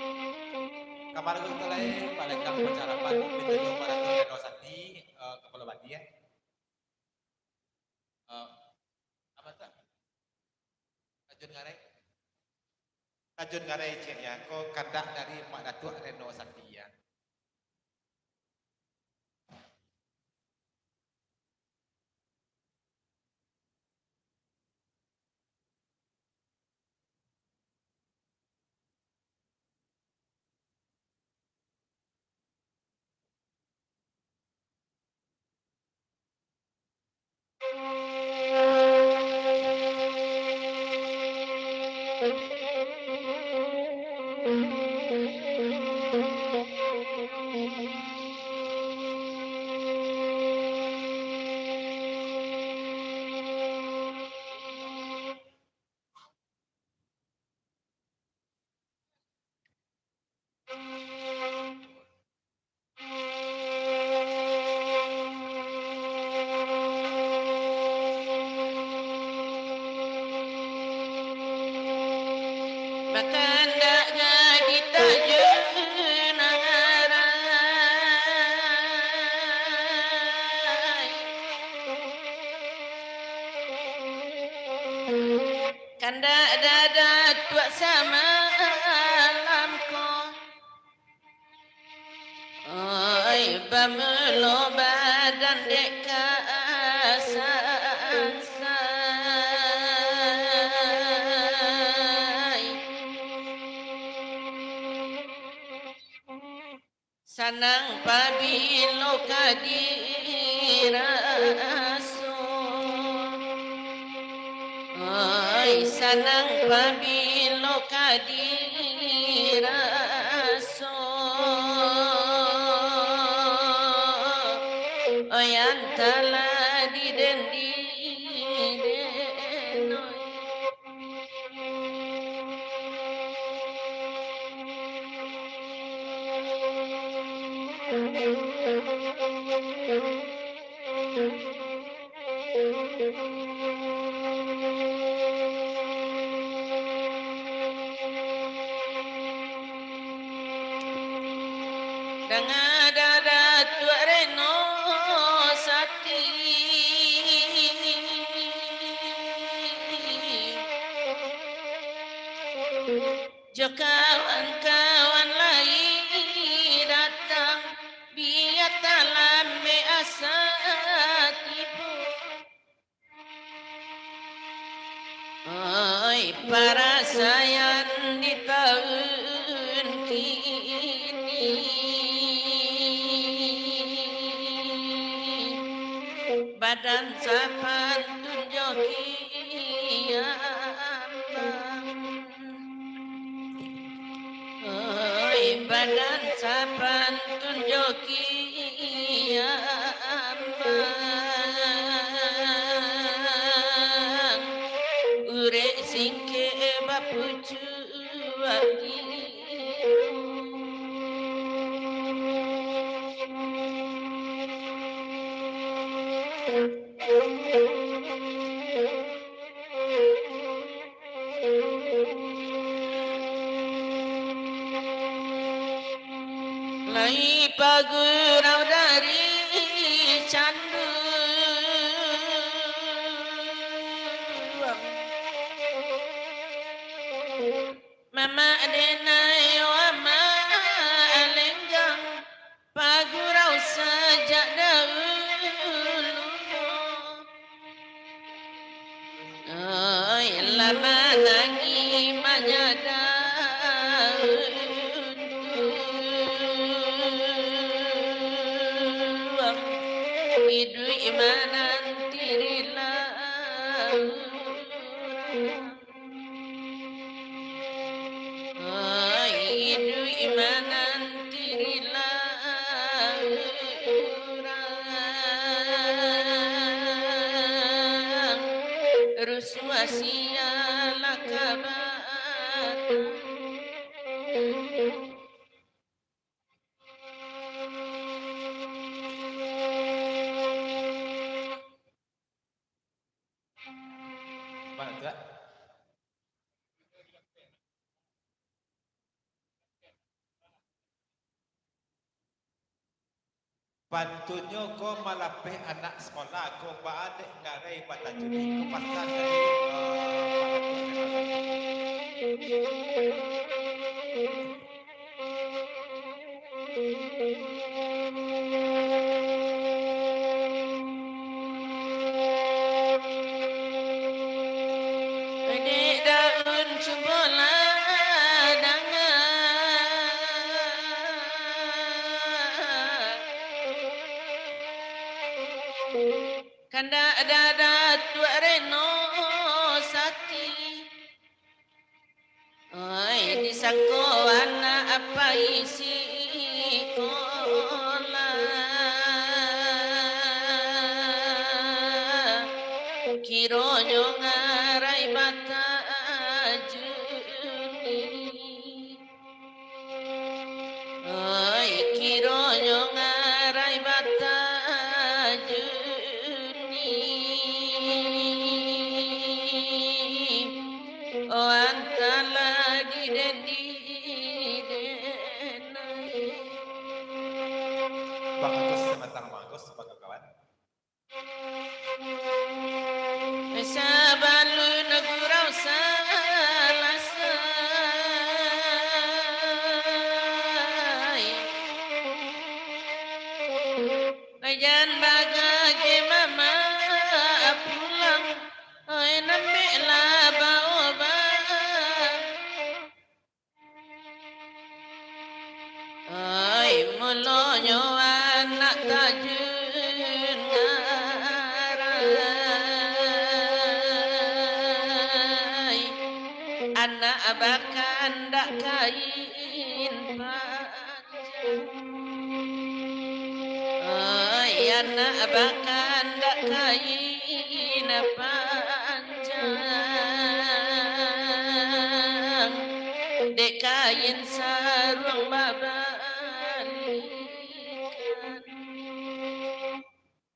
Kamari tu lai, paling kan pacarapan, pintu dua ratus dua sati, eh, Kepala Bandi, ya. Eh, apa tu? Tajun ngarai? Tajun ngarai, cek ya, ko kandak dari Mak Datuak Reno Sati, ya. Bakandak jadi tajun arai. Kandak dada tuak samalam ko. Oi, bamulo badan dek ka sansai. Sanang pabilo ka diraso. Oi, sanang pabilo ka diraso. Oi, antalah di den di den, oi. Danga dada Tuak Reno Sati. Jo kawan-kawan lai datang, bia talambek asa tibo. Oi, parasaian di taun kini, badan sapantun jo kiambang. Oi, badan sapantun jo kiambang, urek singkek bapucuak di Lai pagurau dari canduang, mamak denai amak lenggang, pagurau sajak dahulu. Oi, lah manangih manyadang, iduik mananti di lauran. Oi, iduik mananti di lauran, rusuah sialah ka batang. Bak tu, ah. Pantunyo ko malapeh anak sekolah ko baalek ngarai batajuni ko pasal dari, eh, Dek daun cubolah danga, kandak dada tuak reno sati. Oi, disangko anak apai sikolah, kironyo ngarai batajuni. Oi, kironyo ngarai batajuni. Oh, antala di den, di den. Bang Agus, sebentar, Bang Agus, sebagai kawan. Sabalun gurau salasai, jan bagage mamak pulang, oi, nambeklah baobat. Ai, mulonyo anak tajun ngarai, anak bakandak kain panjang. Ai, anak bakandak kain panjang. Dek kain saruang babalikan.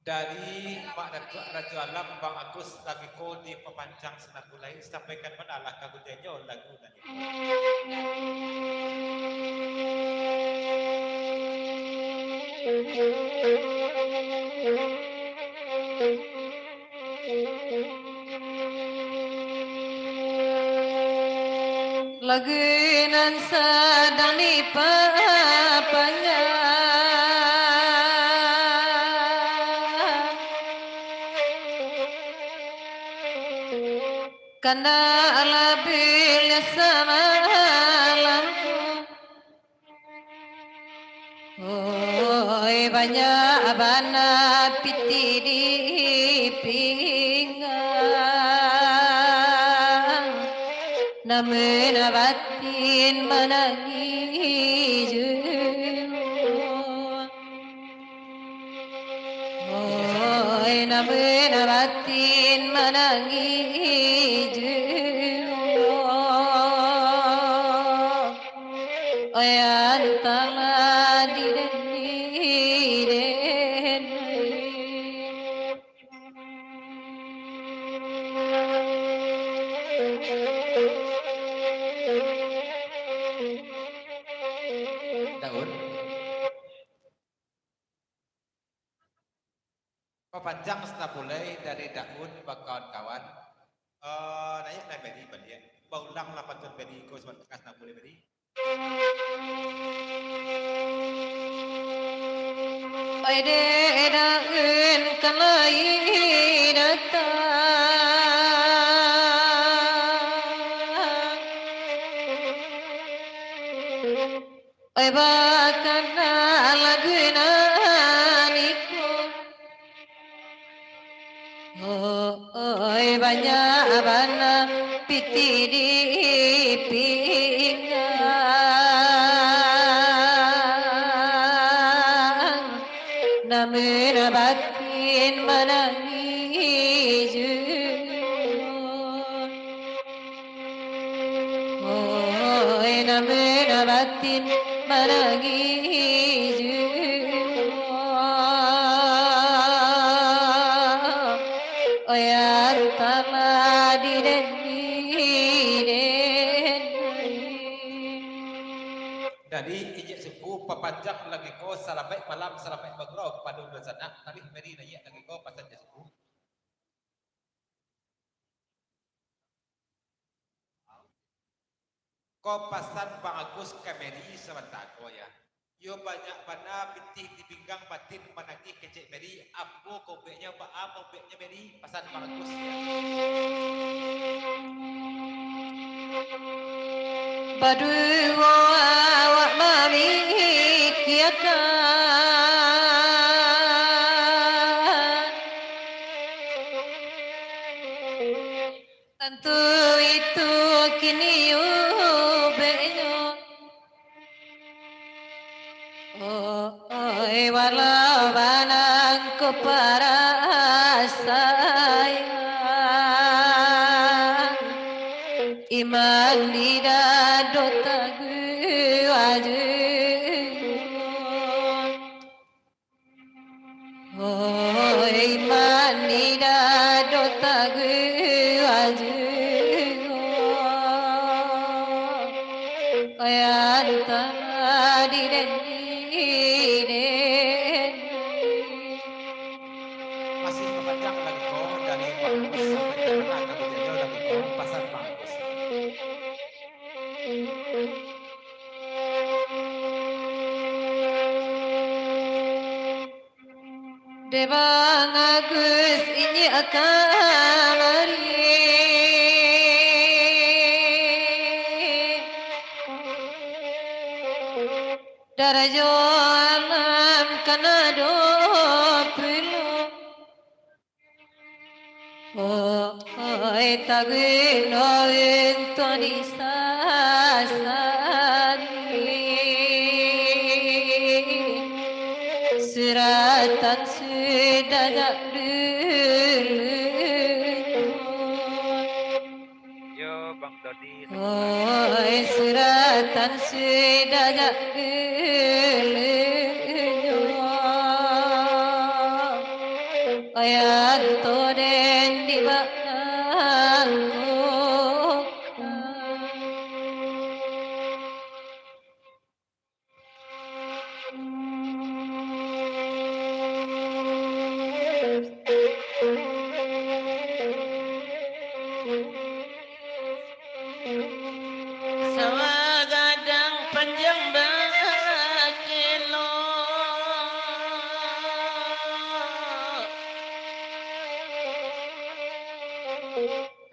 Dari Mak Datuak Rajo Alam, Bang Agus, lagi ko dipapancang sanagulai, sampaikan manalah kagudianyo lagu nan iko. Lagu nan sadang dipapanyang, kandak labiah samalam tu. Oi, banyak bana pitih dipinggang, namun batin manangih juo. Oi, namun batin manangih juo. Oi, antala di den, di den. Papanjang Senapulai dari Daun bakawan-kawan. Eh, naiaklah Mary baliak. Baulanglah pantun Mary ko sabanta Senapulai Mary. Oi dek Daun ka lai datang. Oi, bakana lagu nan iko. Oi, banyak bana pitih di pinggang. Namun batin manangih juo. Oi, namun batin manangih juo. Oi, antama di den, di den. Jadi, inyiak suku, papanjang lagi ko, salamaik malam, salamaik bagurau kapado dunsanak. Tarih Mary naiak lagi ko, pasan inyiak suku. Ko pasan Bang Agus ka Mary sabanta ko, ya. Iyo banyak bana pitih di pinggang, batin manangih kecek Mary, apo ka ubeknyo, baa ka ubeknyo Mary, pasan Bang Agus, ya. Baduo awak mamikiakan. Tantu itu kini ubeknyo. Oi, walau banangko parasaian, iman di dado taguah juo. Oi, iman di dado taguah juo. Oi, antama di den, di den. Masih papanjang lagi ko, dari Bang Agus sampai ka mana ka Bujajau lagi ko, pasan Bang Agus. Dek Bang Agus inyiak kamari. Darajo alam kana do pulo. Oi, taguno untuak disasali. Suratan sudah jak dulu. Yo, Bang Dodi. Oi, suratan sudah jak dulu. Oi, anto den di bak nangko. Sawah gadang panjang bakelo.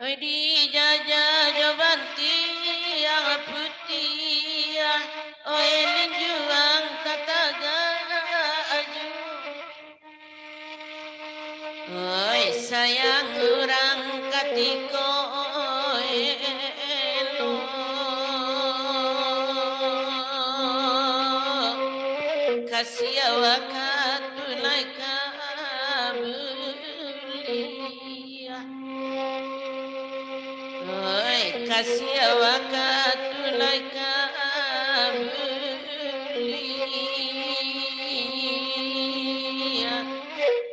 Oi, dijajah jo bantiang putiah, oi, linjuang ka tagak aju. Oi, sayang urang katiko elok, kasiah wakatu lai ka buliah. Oi, kasiah wakatu lai ka buliah.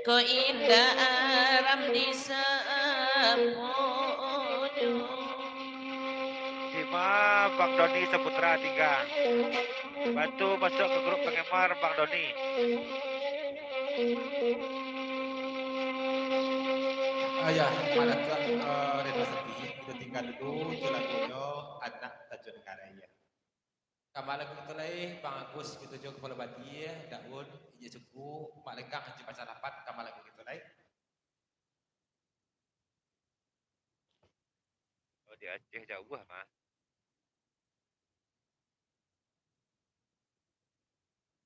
Ko indak aram disaponyo. Sima Bang Doni Saputra tiga. Bantu masuak ka grup panggemar Bang Doni. Ah, ya, Mak Datuak, eh, Reno Sati, kito tingga dulu jo lagunyo Anak Tanjuang Karai, ya. Kama lagu kito lai, Bang Agus, kito jo Kapalo Bati, Daun, Inyiak Suku, Mak Lenggang, jo Pacar Lapan, kama lagu kito lai. Oh, di Aceh jauah mah.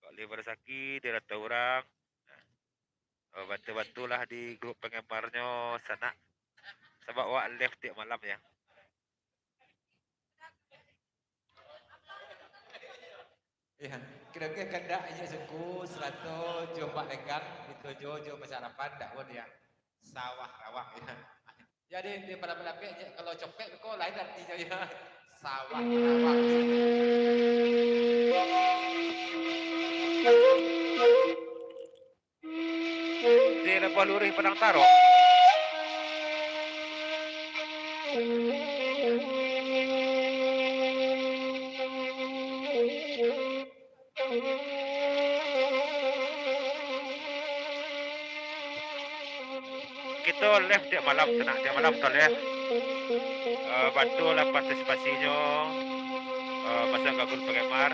Kok live barasaki di rantau urang. Nah, eh, bantu-bantulah di grup penggemarnyo sanak. Sabab awak live tiap malam, ya. Iya, kiro-kiro kandak Inyiak Suku, sarato jo Mak Lenggang, kito jo, jo Pacar Lapan, Daun, ya. Sawah Rawang, ya. Jadi, di padang lapek, kalau copek ko lain artinyo, ya. Sawah Rawang. Di Labuah Luruih Padang Tarok. Kito live tiap malam, sanak, tiap malam kito live. Eh, bantulah partisipasinyo, eh, masuak ka grup penggemar.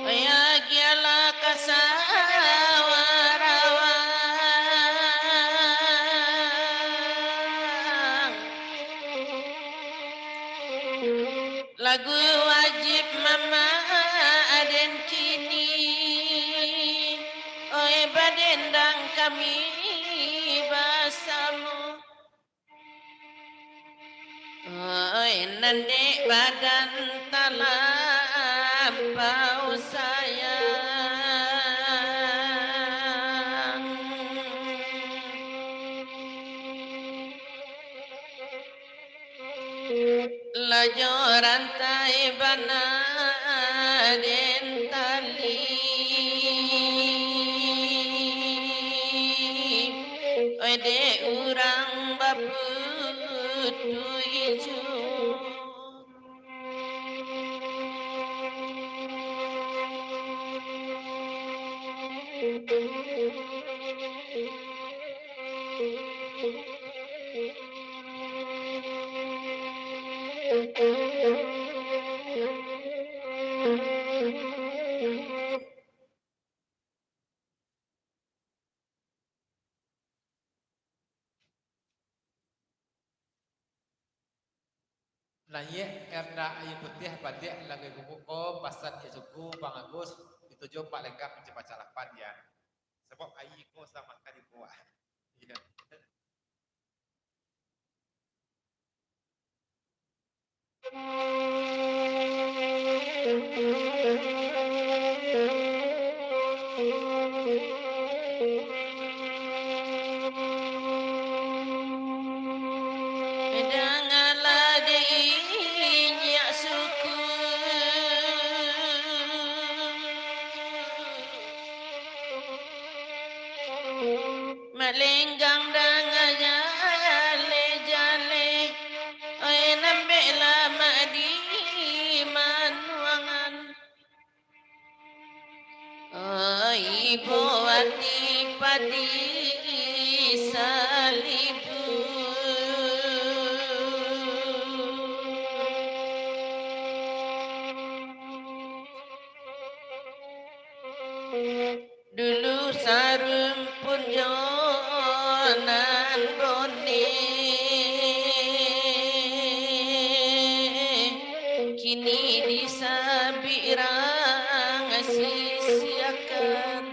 Ya, gialah ka sawah Rawang. Lagu wajib mamak den kini, oi, badendang kami basamo. Oi, nan dek badan talampau sayang. Lajo rantai bana den tali, oi, dek urang baputuih jo. Naiak Erna Ayu Putiah baliak lagu gumuk ko, pasan Inyiak Suku, Bang Agus, kito jo Mak Lenggang jo Pacar Lapan, ya. Sabab aia ko samo sakali buah. Iya. Dangalah dek Inyiak Suku. Mak Lenggang danga jaleh-jaleh, oi, nambeklah mak di manuangan. Oi, buati padi salibu. Dulu sarumpun jo nan boneh, kini disabik rang sisiakan.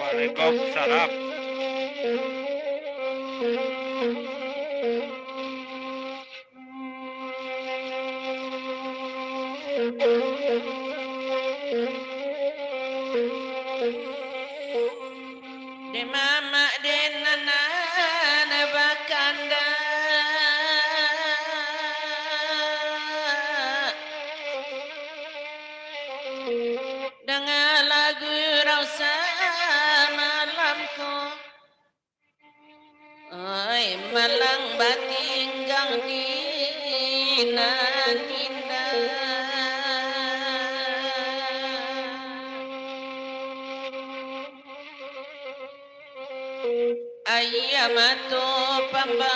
Waalaikumsalam. Dek mamak, dek nanak nan bakandak, danga lagu rausa malam ko. Oi, malang batinggang di nan indah. Aia mato pambasuah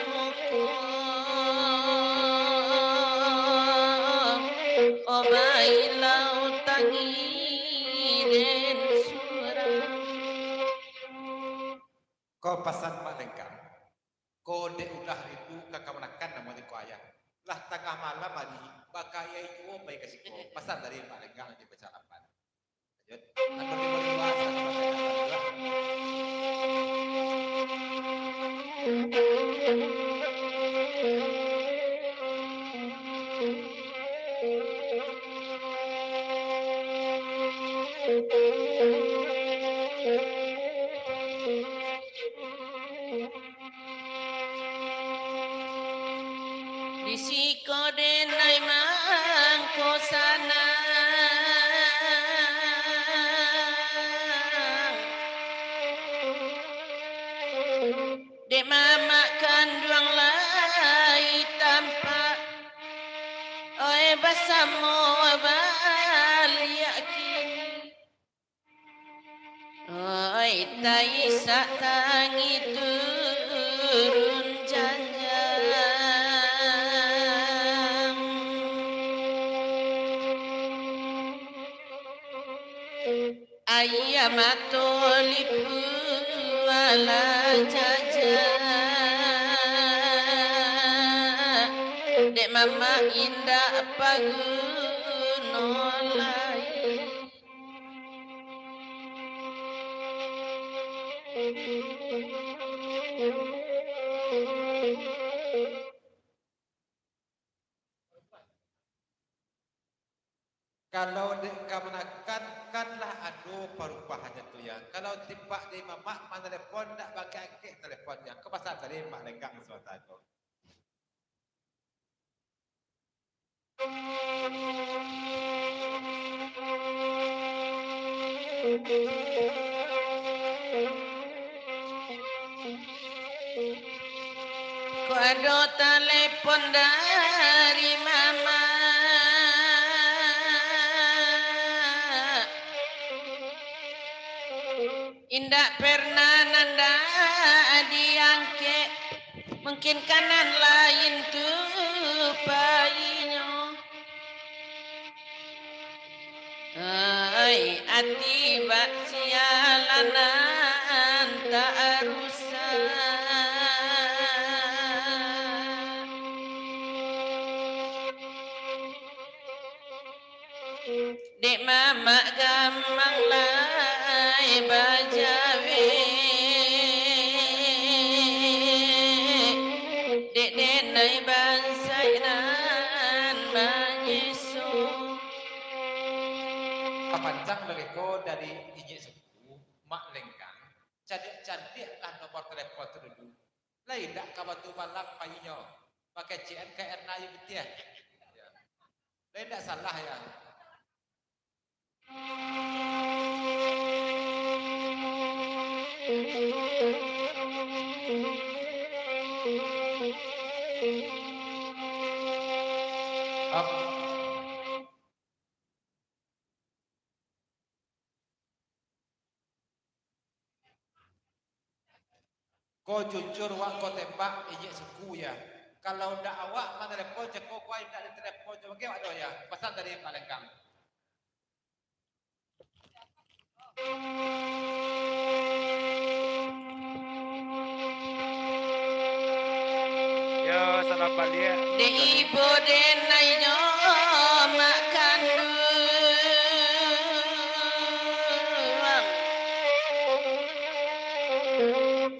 muko, o bailau tangih den surang. Ko pasan Mak Lenggang. Ko dek ulah rindu ka kamanakan namo di ko ayah. Lah tangah malam ari, bakayai juo pai ka siko. Pasan dari Mak Lenggang di Bacalapan. Lanjut. Atur di bawah, salam. Di siko denai mangko sanang, dek mamak kanduang lai tampak, oi basamo baliak kini. Oi, taisak tangih turun janjang. Aia mato lipu alah jajak. Dek mamak indak paguno lai. Kalau dek kamanakan, kan lah ado parubahannyo tu, ya. Kalau timpak dari mamak manalepon, ndak baangkek-angkek talepon, ya. Ko pasan tadi Mak Lenggang sabanta ko. Ko ado talepon dari mamak. Indak pernah nan dak diangkek, mungkin ka nan lain tu painyo. Ai, ati bak sialan nan tak rusak. Dek mamak gamang lai bajawek, dek denai bansaik nan manyeso. Kapancang dari ko dari inyiak suku, Mak Lenggang, cadiak-cadiaklah nomor telepon tu dulu. Lai indak ka Batu Balang painyo, bakecekan ka Erna Ayu Putiah. Ya. Lai indak salah, ya. Ko jujur wak ko tembak, inyiak suku, ya. Kalau ndak awak manalepon, cako ko indak ditalepon, cako awak doh, ya. Pasan tadi Mak Lenggang. Yo, salam baliak. Dek ibo denai nyo mak kanduang.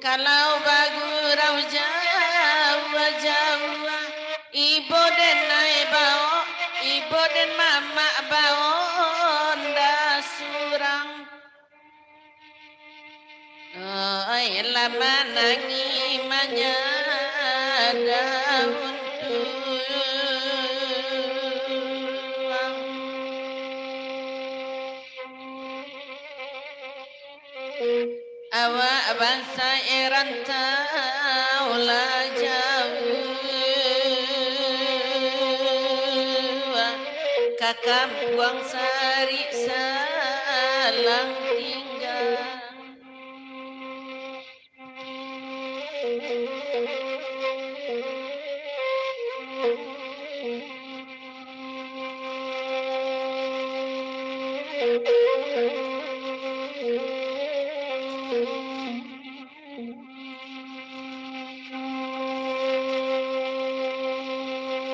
Kalau bagurau jauah-jauah, ibo denai bao, ibo den mamak bao ndak surang. Ai, lah manangih manyadaun tuang. Awak bansaik rantau lah jauah, ka kampuang sarik salang tingga.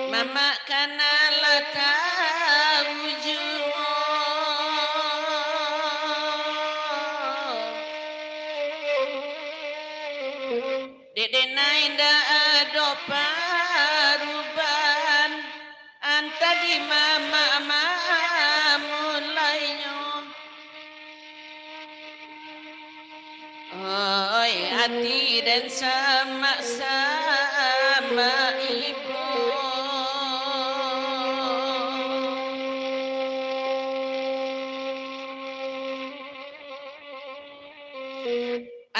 Mamak kana lah tahu juo. Dek denai ndak ado parubahan, antah di mamak mamulainyo. Oi, ati den samak-samak ibo.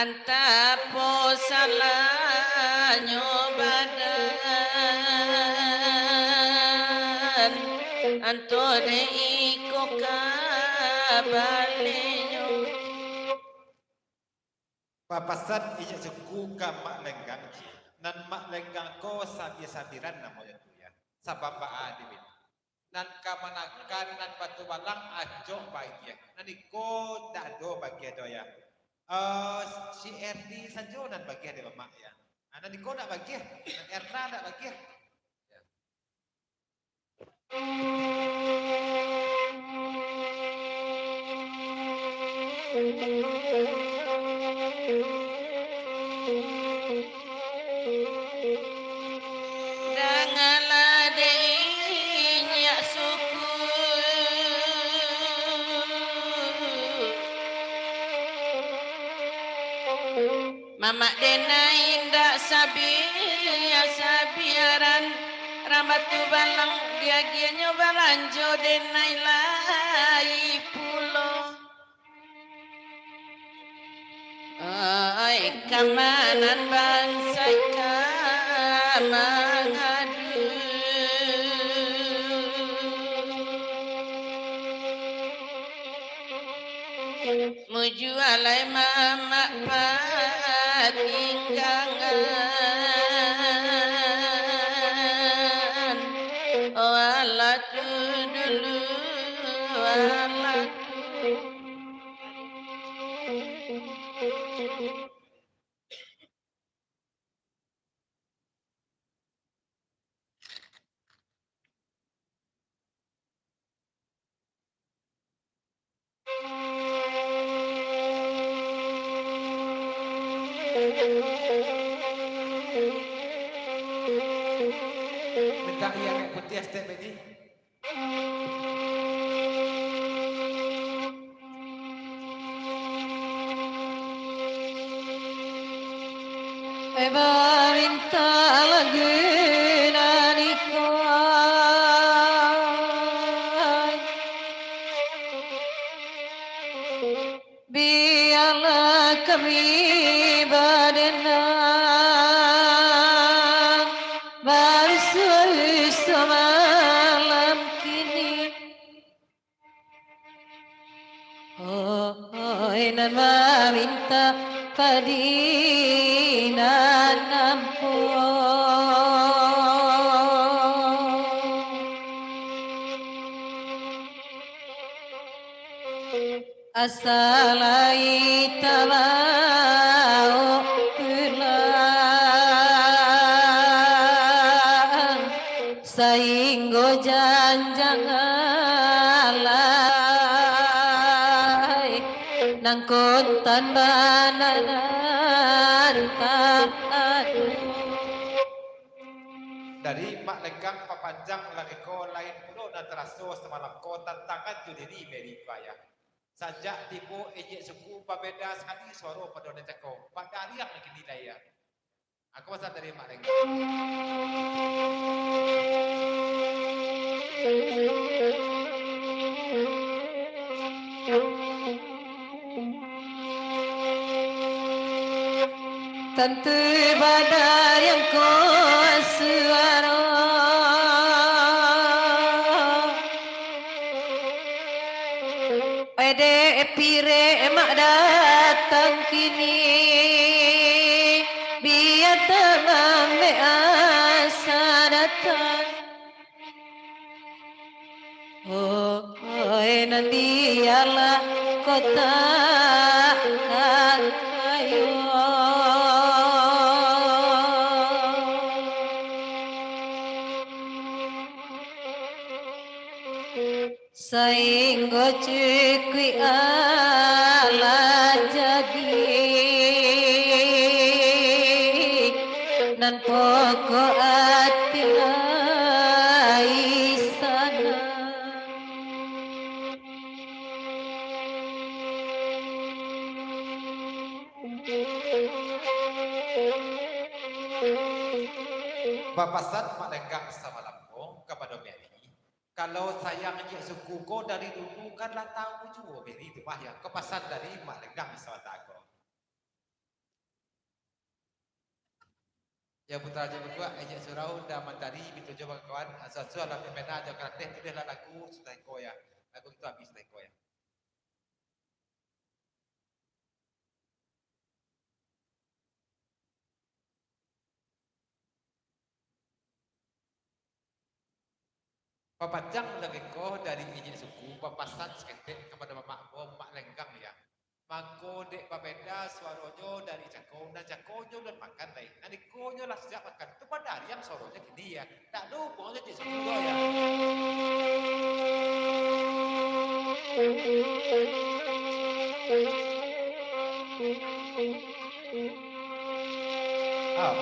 Antah apo salahnyo badan, antah dek iko kabaliaknyo. Bapasan inyo suku ka Mak Lenggang, Ci. Nan Mak Lenggang ko Sabir-sabiran namonyo tu, ya. Sabab baa dek baitu. Nan kamanakan nan Batu Balang acok bagiah. Nan iko ndak ado bagiah doh, ya. Eh, si Erni sajo nan bagiah dek Mamak, ya. Nah, nan iko ndak bagiah. Nan Erna ndak bagiah. Ya. Dangalah dek inyiak suku. Mamak denai indak sabia-sabiaran, rang Batu Balang diagiahnyo balanjo denai lai pulo. Ai, kamanan bansaik ka mangadu. Mujuah lai mamak patinggangan. Oh, alah tu dulu, alah tu. Mintak aia agak putiah saketek, Bedi. Eh, bamintak lagu nan iko ai. Bialah kami badenang, basuo-usuo malam kini. Oi, nan mamintak padi nan ampuah. Asa lai tabaok pulang, sainggo janjang alai, nan kontan bana nan taadu. Dari Mak Lenggang papanjang lagiko lain pulo nan taraso samalam ko tantangan jo diri Mary Faya. Sajak tibo inyiak suku babeda sakali suaro pado nan cako, badariang kini lai, ya. Ako pasan dari Mak Lenggang. Tantu badariang ko suaro. Ai dek pirek mak datang kini, bia tamambek asa datang. Oi, nan dia Lah kotak kan kayo. Sainggo cukuik alah jadi, nan pokok ati lai sanang. Bapasan Mak Lenggang samalam ko kapado Mary, kalau sayang inyiak suku ko dari dulu kan lah tahu juo Mary tu mah, yo. Ko pasan dari Mak Lenggang sabanta ko. Yo, putra jo babuak, ejek surau, nda mantari, bito jo bakawan, asuah-asuah lah pena jo karateh, tulihlah lagu sudah iko, yo. Lagu itu habis sudah iko, yo. Bapanjang lagi ko dari inyiak suku, bapasan saketek kapado mamak ambo, Mak Lenggang, yo. Mangko dek babeda suaronyo dari cako, nan cako nyo ulun makan lai, nan iko nyo lah siap makan, tu badariang suaronyo kini, yo. Ndak ado hubungan jo cek suku ko, yo. Ah.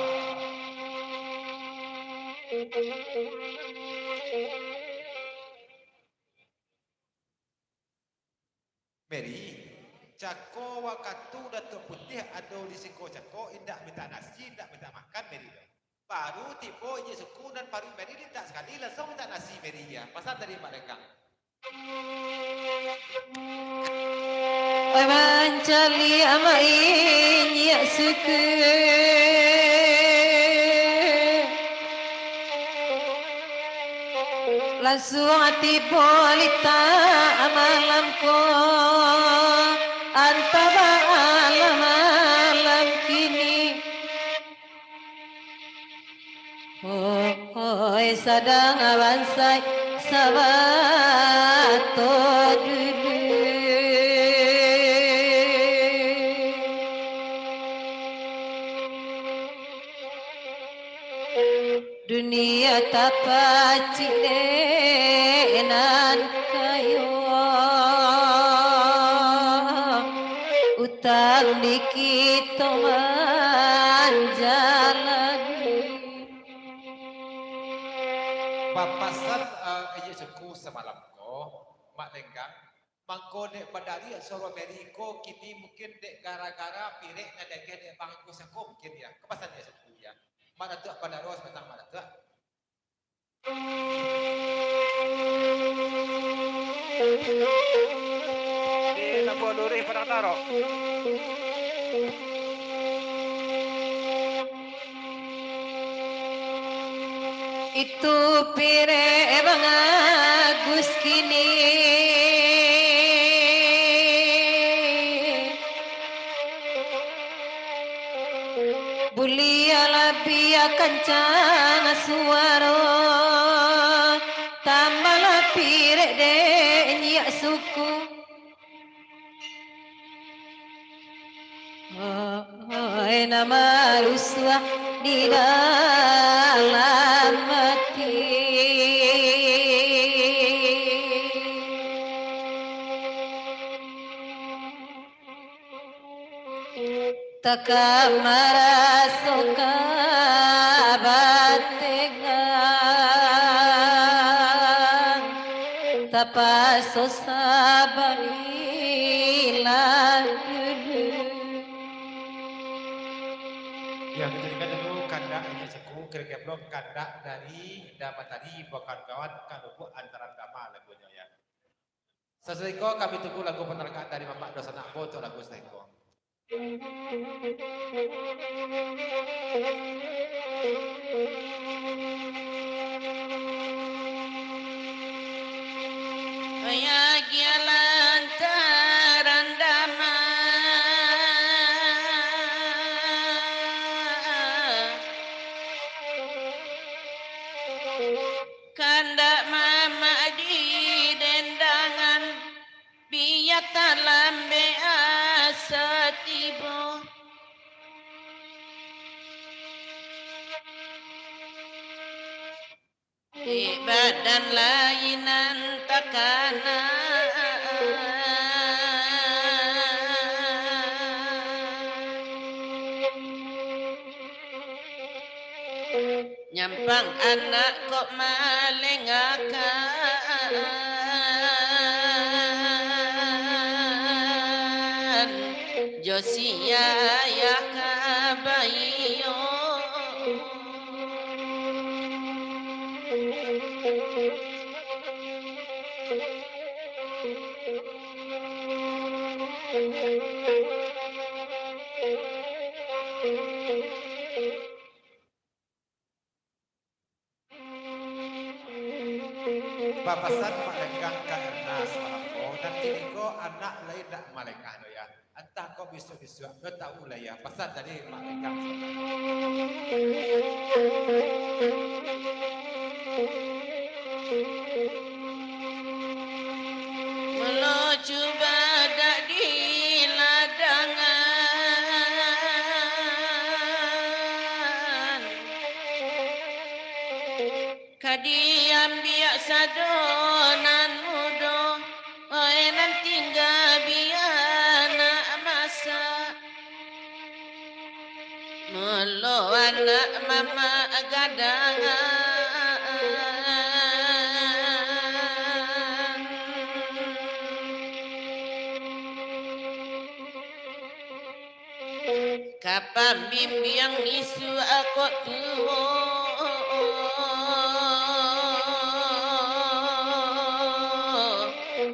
Mary, cako wakatu Datuak Putiah ado di siko cako, indak mintak nasi, indak mintak makan Mary tu. Baru tibo inyiak suku nan paruik Mary lintak sakali, lansuang mintak nasi Mary, yo. Pasan dari Mak Lenggang. Oi, mancaliak amak inyiak suku. Lansuang tibo litak malam ko, antah baalah malam kini. Oi, sadang bansai sabato dudu. Dunia tapacik dek nan kayo, utang di kito manjalani. Bapasan, eh, inyiak suku samalam ko, Mak Lenggang, mangko dek badariak suaro Mary ko kini mungkin dek gara-gara pirek nan diagiah dek Bang Agus ko mungkin, yo. Ko pasan inyiak suku, yo. Mak Datuak Pandaro, sabatang Mak Datuak. Di Labuah Lurih Padang Tarok. Itu pirek Bang Agus kini. Buliah labiah kancang suaro, tambahlah pirek dek inyiak suku. Oi, nan marusuah di dalam ati. Takah maraso kabatengan, tapaso sabarilah dulu. Yo, kito dengkan dulu kandak inyiak suku, kiro-kiro pulo kandak dari Indah Matahari, buah kawan-kawan, ka Lubuk Antaran Dama lagunyo, yo. Sasudah iko, kami tunggu lagu panarakan dari mamak dunsanak ambo untuak lagu sasudah iko. Agiah lantaran damai. Kandak mamak di dendangan, bia talambek asa tibo. Di badan lai nan takana. Nyampang anak kok malengakan, jo si ayah ka baiyo. Bapasan Mak Lenggang ka Erna samalam ko, nan kiniko anak lai indak malengah doh, ya. Antah kok bisuak-bisuak, ndak tahu lah, ya. Pasan dari Mak Lenggang samalam. Mulo cubadak di ladangan, ka diambiak sado nan mudo, oi, nan tingga bia nak masak. Mulo anak mamak gadang, ka pambimbiang isuak kok tuo,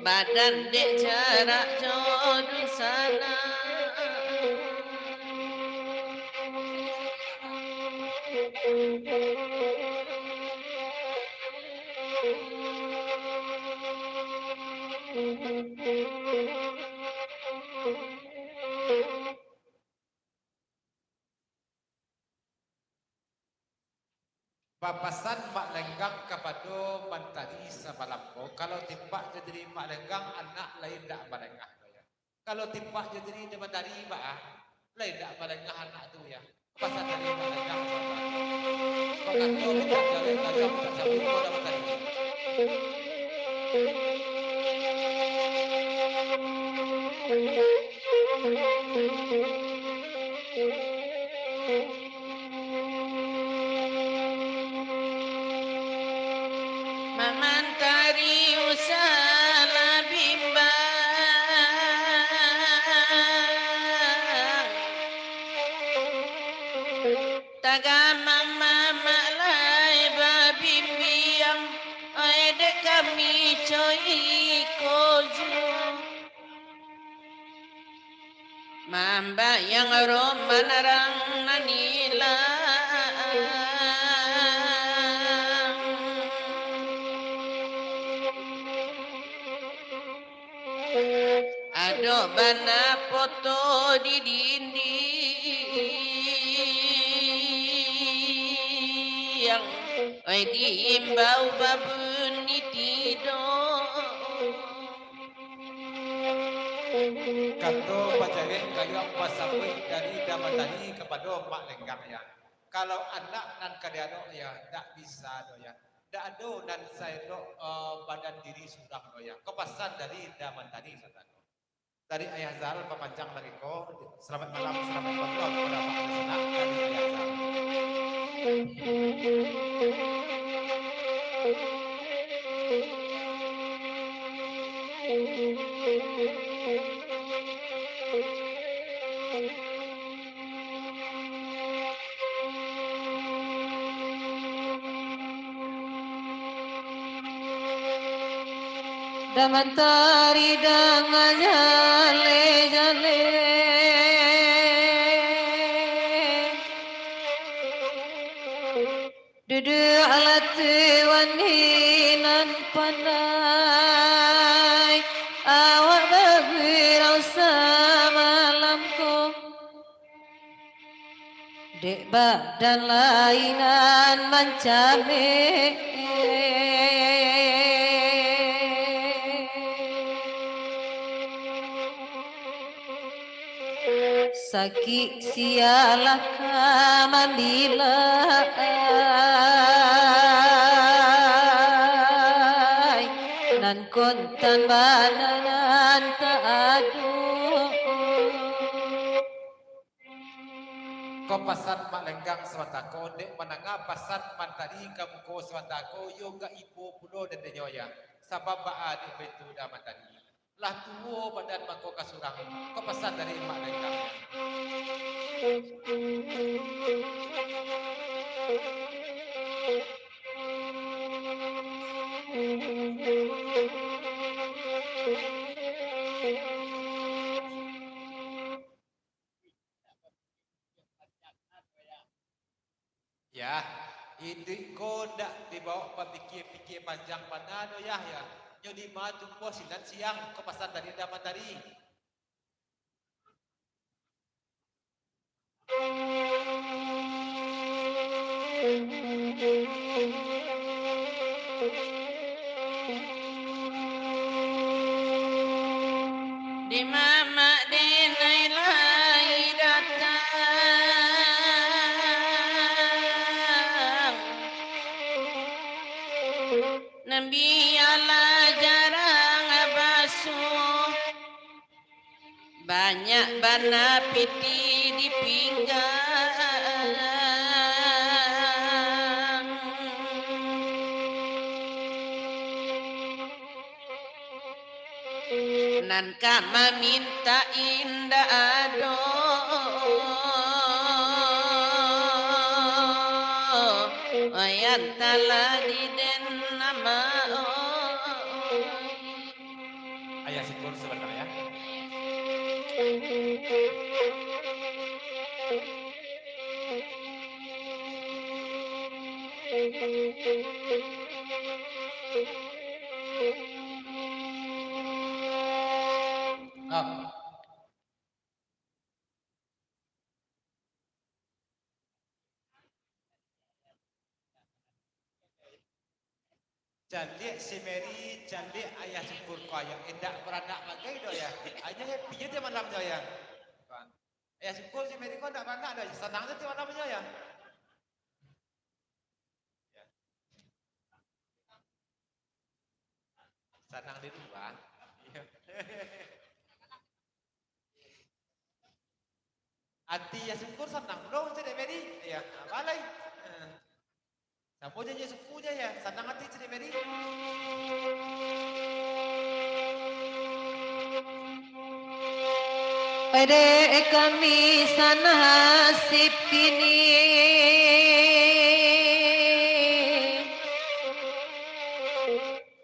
badan dek jarak jo dunsanak. Bapasan Mak Lenggang kapado Mantari samalam ko, kalau tipak jo diri Mak Lenggang, anak lai indak malengah doh, ya. Kalau tipak jo diri Mantari, baa, lai indak malengah anak tu, ya. Pasan dari Mak Lenggang samalam. Bakato bintang jari gajah, bintang jari ko dah Mantari. Mamantari usah lah bimbang, tagamang mamak lai babimbiang, ai dek kami co iko juo. Mambayang roman rang nan ilang. Ado bana poto di dindiang, oi, diimbau babunyi tido. Kato pajarek gayuang basabuik dari Damantari kapado Mak Lenggang, ya. Kalau anak nan ka dianok, ya, ndak bisa doh, ya. Ndak ado nan saelok, eh, badan diri surang doh, ya. Ko pasan dari Damantari sajo. Dari Ayah Zal, papanjang lagi ko. Salamaik malam, salamaik bangun kapado Abah Sanak dari Ayah Zal. Damantari danga jaleh-jaleh. Duduak lah tuan di nan pandai, awak bagurau samalam ko. Dek badan lai nan mancameh. Sakik sialah ka mambilai, nan kontan bana nan taadu. Ko pasan Mak Lenggang sabanta ko, dek mandanga pasan Mantari ka muko sabanta ko, iyo agak ibo pulo dendeknyo, yah. Sabab baa dek baitu da Mantari. Lah tuo badan mako ka surang, ko pasan dari Mak Lenggang. Yah, iduik ko ndak dibawok bapikia-pikia panjang bana doh, Yah, yah. Nyo dima tumbuah sinan siang, ko pasan dari Indah Mantari. Di mamak denai lai datang, nan bialah jarang basuo. Banyak bana pitih di pinggang, nan ka mamintak indak ado, yang talah di den nama. Ayah syukur sabanta, yah. Ah. Caliak si Mary, caliak Ayah Syukur ko, Ayah. Indak baranak bagai doh, Ayah. Ayah happy jo tiok malam nyo, Ayah. Kan. Ayah Syukur, si Mary ko indak baranak doh, Ayah. Sanang jo tiok malam nyo, Ayah. Ya. Sanang di rumah. Ati Ayah Syukur sanang pulo, cek dek Mary. Iyo, nah, balai. Eh. Samo jo inyo suku je, yo, sanang ati, cek dek Mary. Dek kami sanasib kini,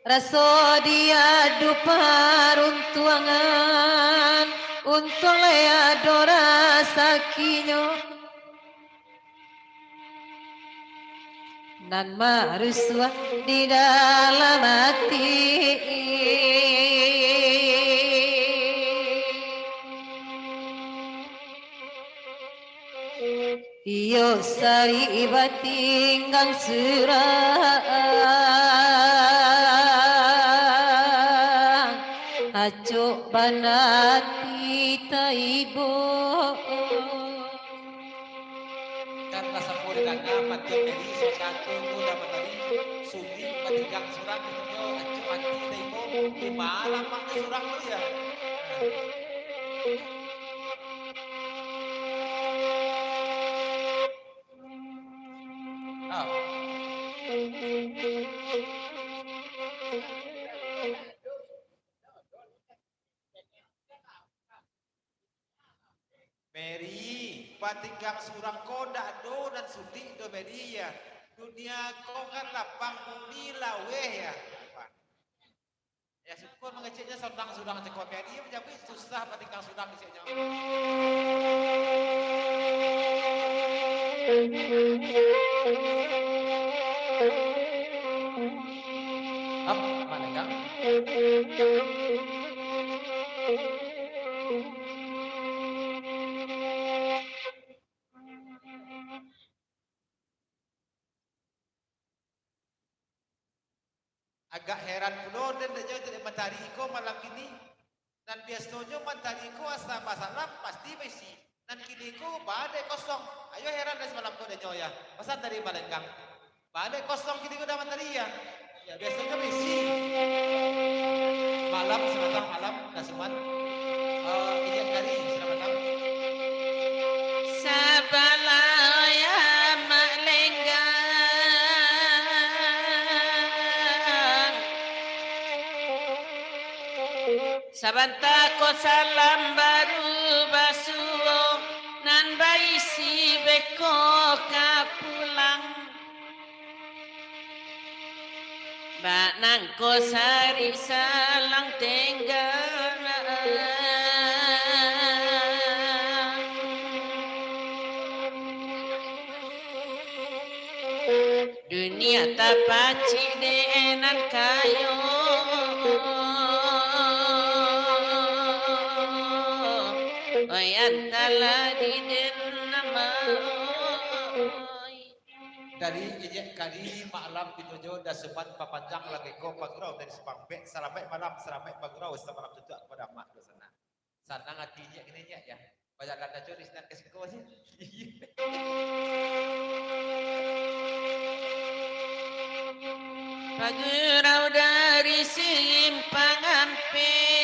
raso diadu paruntuangan, untuang lai ado rasakinyo nan marusuah di dalam ati. Iyo sari batinggang surang, acok bana ati taibo. Kan lah sampo didanga, pati Mary sakato tu dapat tadi, Suli batinggang surang, inyo acok ati taibo, di malam mak surang tu, yo. Ah. Mary, patinggang surang ko ndak ado nan sulik doh, Mary, yo. Dunia ko kan lapang, bumi laweh, yo. Yo, syukur mangeceknyo sanang surang cako Mary, manjapuik susah patinggang surang keceknyo. Ap, mana, Kang? Agak heran pulo den dek jo dek Mantari ko malam kini. Nan biasonyo Mantari ko asa basalam pasti baisi. Nan kini ko baa dek kosong. Ayo heran dari samalam ko dek nyo, ya. Pasan dari Palenggang. Baa dek kosong kini ko dalam tadi, ya. Ya, biasonyo bisi. Malam, sabatang malam, Dasuman. Eh, Inyiak Kari, sabatang. Sabalah ya Mak Lenggang. Sabanta ko salam baru basuo, nan baisi beko ka pulang. Bak nangko sarik salang tenggang. Dunia tapacik dek nan kayo. Oi, antala di den nama, oi. Dari Inyiak Kari malam pinojo Dasuman papanjang lagi ko pagurau dari Supampek. Salamaik malam, salamaik pagurau, samalam tutuak kapado amak tu sana. Sanang ati Inyiak kini, Inyiak, ya. Bajalan ajo di sinan ka siko se. Pagurau dari Simpang Ampek.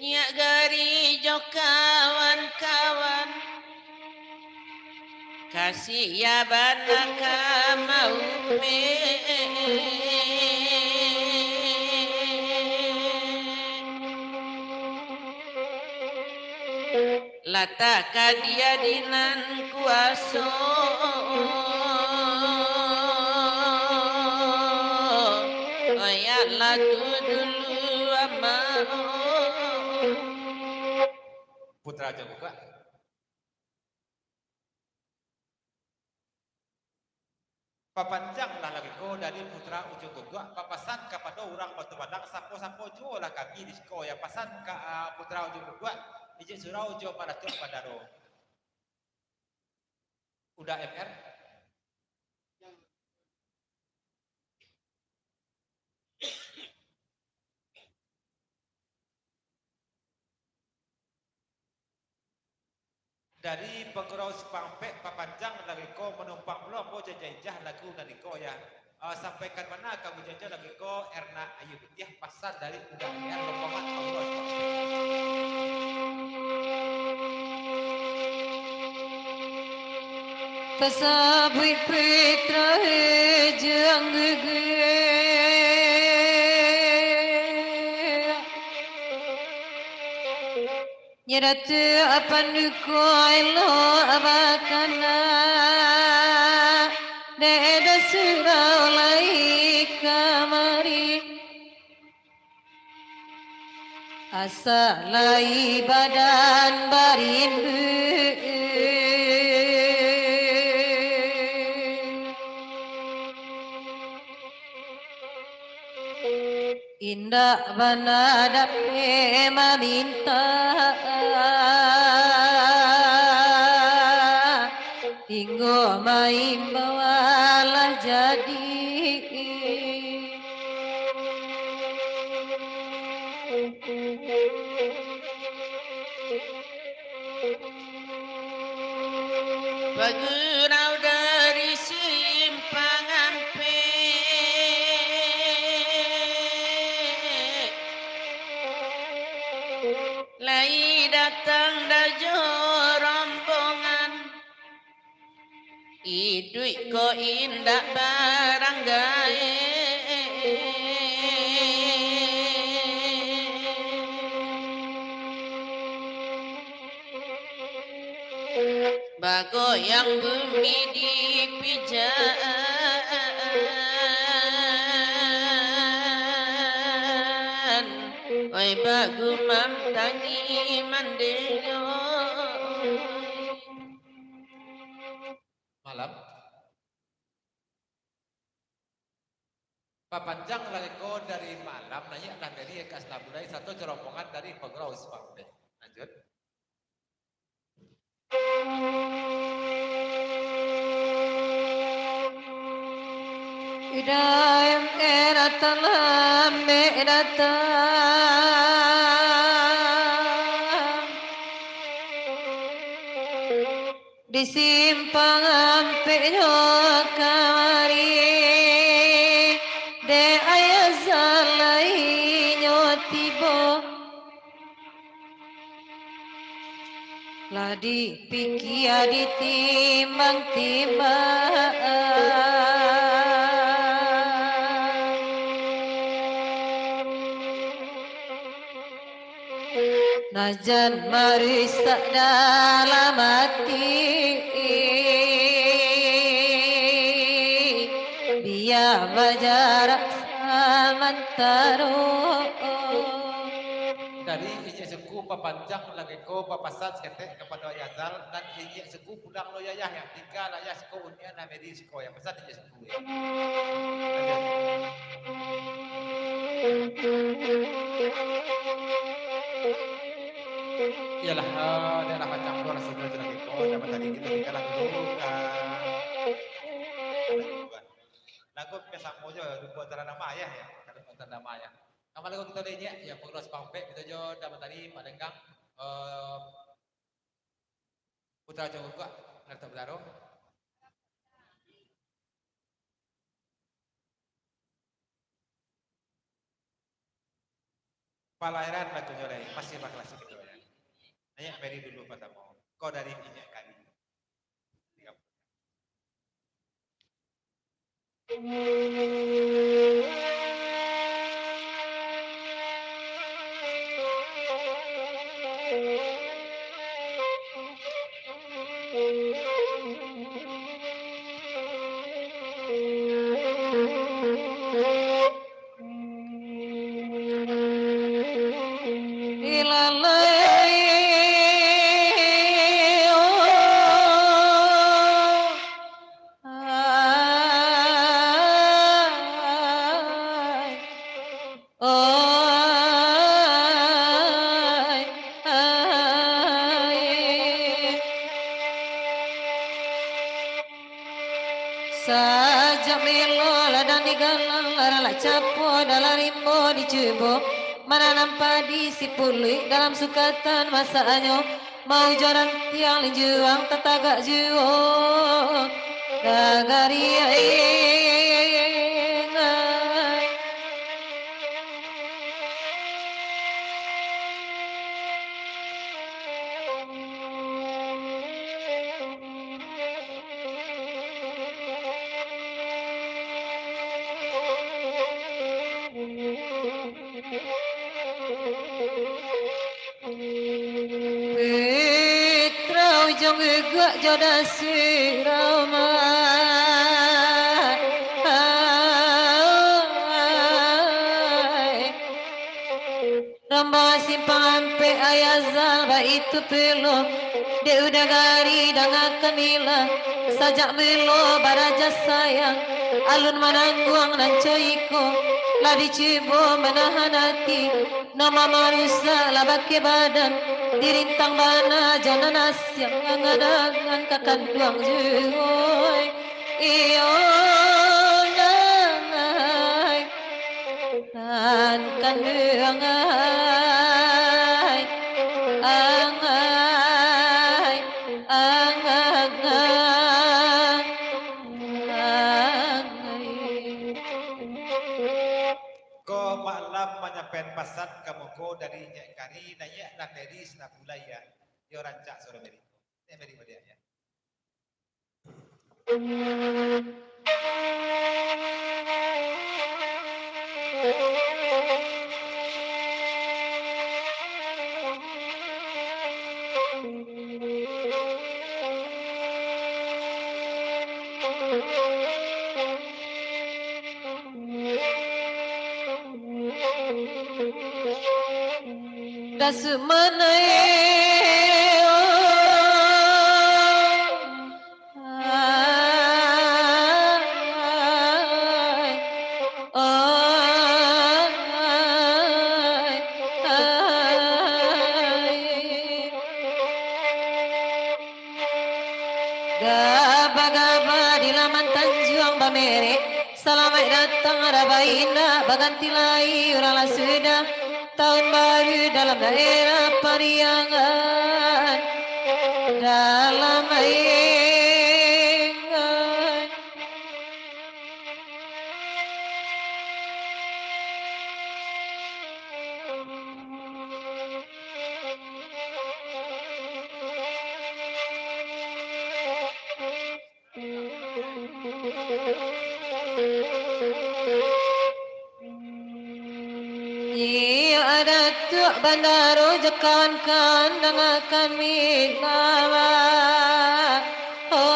Nyiak Gari jo kawan-kawan, kasiah bana ka maupek. Latak ka dia di nan kuaso. Oya lah tu dulu, Amak. Putra Ajo Guguak. Papanjanglah lagi ko dari Putra Ujung Guguak, papasan kapado urang Batu Padang, sapo-sapo juolah kami di siko, ya, pasan ka, ah, Putra Ujung Guguak, Inyiak Surau jo Mak Datuak Bandaro. Uda M R. Dari Pagurau Simpang Ampek, papanjang lagi ko manumpang pulo ambo janjah-janjah lagu nan iko, ya. Ah, sampaikan bana ka bujanjo lagi ko Erna Ayu Putiah, pasan dari Uda M R, Lompongan, Pagurau Simpang Ampek. Tasabuik putra ujung guguak. Nyo Datuak Pandu ko elok bakana, dek Inyiak Surau lai kamari. Asa lai badan barindu. Indak bana dapek mamintak, tinggo maimbau alah jadi. Bagurau dari Simpang Ampek, lai datang da jo rombongan. Iduik ko indak barang gaek, bagoyang bumi dipijakan, oi bagumam tangi mandeyoi. Malam. Papanjang lagi ko dari Malam, naiaklah Mary ka Asnabulai, sato jo rombongan dari Pagurau Simpang Ampek. Lanjut. Daim kira talambek datang, di simpang ampeknyo kamari, dek ayah zalainyo tibo. Lah dipikia ditimbang-timbang, najan marusak dalam ati, biya bajarak samantaro. Dari inyiak suku papanjang lagi ko papasan saketek kapado Ayah Zal, nan inyiak suku pulang lo yo, Yah, yo. Tingga lah, Yah, siko unian nan Mary siko, yo. Pasan inyiak suku, yo. Iyolah, eh, daerah Panjang Luar sudah jelas ko, zaman tadi kita tinggalah dulu ka lagu biasa mo jo, duo antara nama, Yah, yo. Kalau antara nama, Yah. Kama lagu kito lai, Nyiak? Yo, pukul sampek kito jo, dapat tadi, Pak Denggang, eh, Putra Cokok, Naruto Bedaro. Palayanan lagunyo lai, masih baklasik kito, yo. Nyiak Mary dulu patamo. Ko dari Nyiak Kari. Sajak milo ladang digalang, lalak capo dalam rimbo dicubo, mananam padi sipuluik dalam sukatan masaknyo, maujo rantiang linjuang tatagak juo, gagariang ai. Putra ujang gagak jo dasi ramah. Rombongan simpang ampek Ayah Zal baitu pulo, dek Uda Gari dangakan ila, sajak mulo baraja sayang, alun manangguang nan co iko, lah dicubo manahan ati, no mamarusak lah bakeh badan, dirintang bana jo nan asiang, angan-angan ka kanduang juo, iyo nan ai. Nan kanduang ai, ang ai, ang, ang, ang ai. Ko malam manyampaian pasan ka muko dari Nyiak Kari, nan Nyiak nan Mary sinan pulai, yo. Yo rancak suaro Mary. Nyiak Mary baliak, yo. Dasuk manai, ai, ai, ai. Gabah-gabah di laman tanjuang bamerek, Salamaik datang, Rabaina, baganti lai urang lah sudah. Tahun baru dalam daerah Pariangan, dalam Pariangan. Iyo, Datuak Bandaro jo kawan-kawan, dangakan milah. Oi.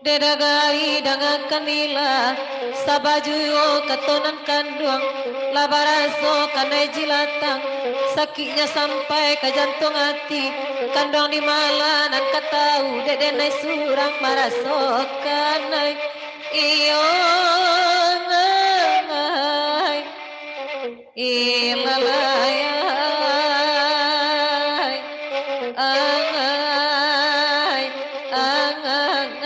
Dek nagari dangakan milah, saba juo kato nan kanduang, lah baraso kanai jilatang, sakiknyo sampai ka jantuang ati, kanduang di ma lah nan ka tau, dek denai surang marasokan ai. Iyo, ngai. Ilalai, angai, angai,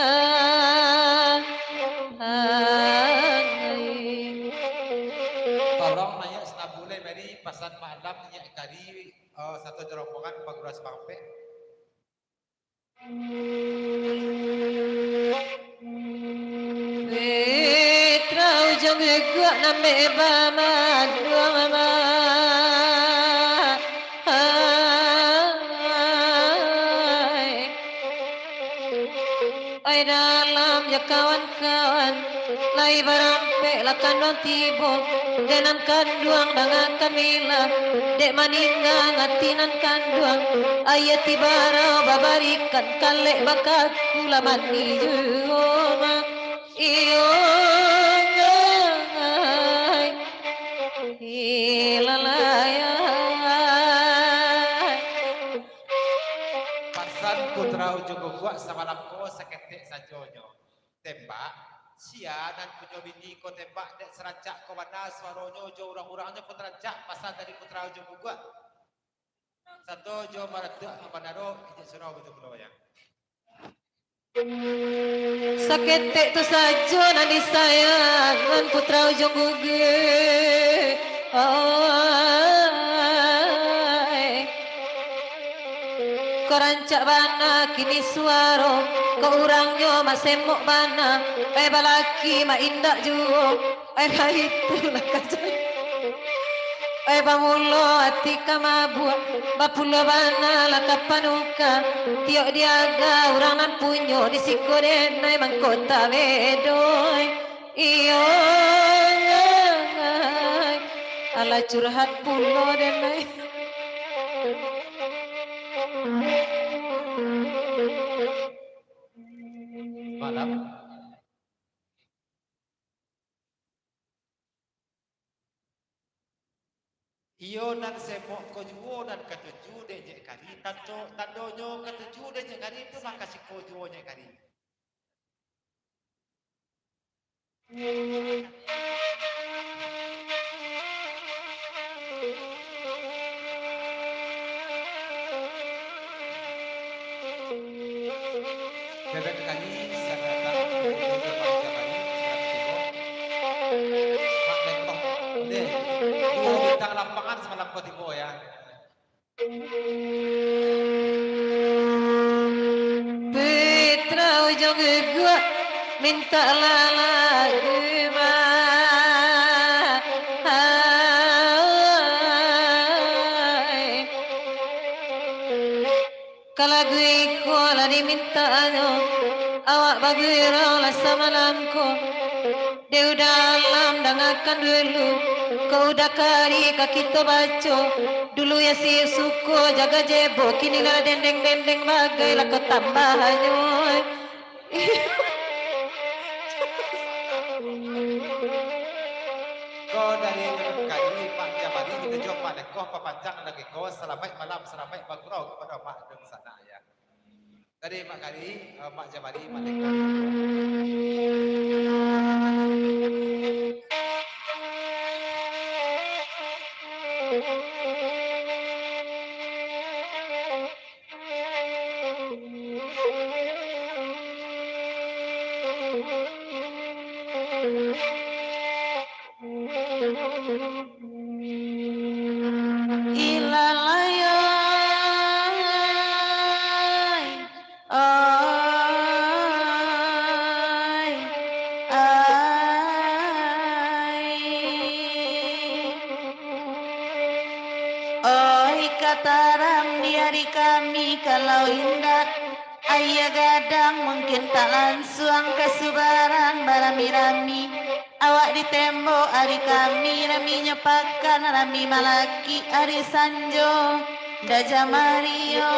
angai. Tolong naiak sanabulai mari pasan malam naiak kari, eh, sato jo rombongan pangurus bangpek. Putra Ujung Guguak nan bek bamanduang, ai. Ai, dalam jo kawan-kawan, lai barampek lah kanduang tibo, dek nan kanduang dangakan milah, dek maninggang ati nan kanduang, aia tibarau babarikan, kalek bakaku lah mandi juo mah. Iyo, ngai, ilalai, ai. Pasan Putra Ujung Guguak samalam ko saketek sajo nyo. Tembak, sia nan punyo bini ko tembak, dek sarancak ko bana suaronyo jo urang-urangnyo pun rancak, pasan dari Putra Ujung Guguak. Sato jo maratuak bandaro, ijek surau batua pulo, ya. Saketek tu sajo nan disayangan Putra Ujung Guguak. Ai. Ko rancak bana kini suaro, ko urangnyo mak semok bana, ai, balaki mak indak juo, ai, baitulah kajadi. Ai, bamulo ati ka mabuak, bapulo bana lah ka panuka, tiok diaga urang nan punyo di siko denai mangko tabedoi. Iyo, ngai. Alah, curhat pulo denai. Malam. Iyo nan semok ko juo nan katuju dek Jek Kari, tando, tandonyo katuju dek Jek Kari tu mangko siko juo Jek Kari. Bebek kami, siap datang, Bang Jabari, siap tibo. Mak Lengkong, deh, duo bintang lapangan samalam ko tibo, ya. Putra Ujung Guguak, mintaklah lagu, ai. Ka lagu iko lah dimintaknyo, awak bagurau lah samalam ko. Dek udah alam dangakan dulu, ko udah kari ka kito baco. Dulu Yasin suko jaga jebo, kini lah dendeng-dendeng bagai lah ko tambahnyo. Ko dari kami Mak Jabari, kito jo Mak Lengkong papanjang lagi ko, salamaik malam, salamaik bagurau kapado Mak dunsanak, ya. Tadi Mak Kari, eh, Mak Jabari, Mak Lengkong. kami kalau indak, aia gadang mungkin tak lansuang ka subarang barami-rami. Awak di tembok ari kami, raminyo pakan, rami malakik ari sanjo, Dajah Mario.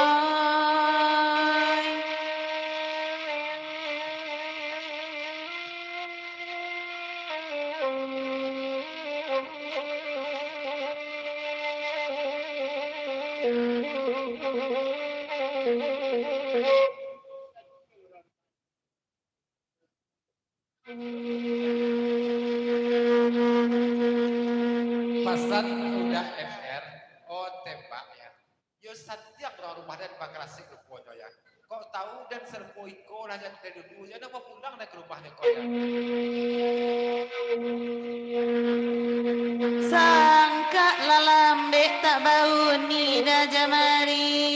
Pasan budak M R, oh tembak ya. Yo santiang urang rumah den bakarasik ruponyo ya. Kok tahu den sarupo iko lah dari dulu, yo ndak bapulang den ka rumahnyo ko ya. Sangkak lah lambek tak bauni Dajah Mari.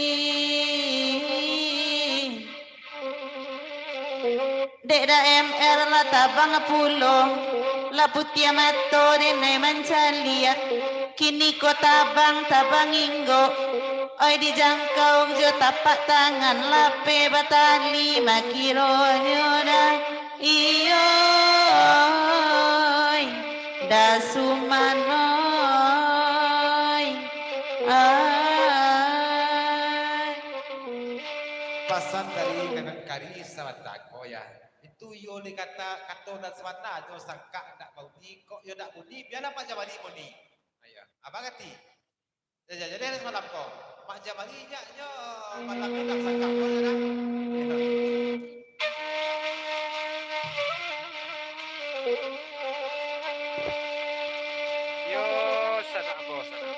Dek Dajah M R lah tabang pulo, lah putiah mato denai mancaliak. Kini ko tabang, tabang inggok, oi dijangkau jo tapak tangan, lapeh batali makironyo dah. Iyo, oi, Dasuman, oi, ai. Pasan dari Nenek Kari sabanta ko ya. Itu iyo ni kata, kato nan sabanta nyo sangkak ndak bauni, kok iyo ndak buni, bialah Mak Jamari muni. Ayo, abang ngarti. Ya, ya, jadi hari samalam ko, Mak Jamari jak nyo malam tu dak sangkak ko yo dah. Yo, sanak ambo, sanak.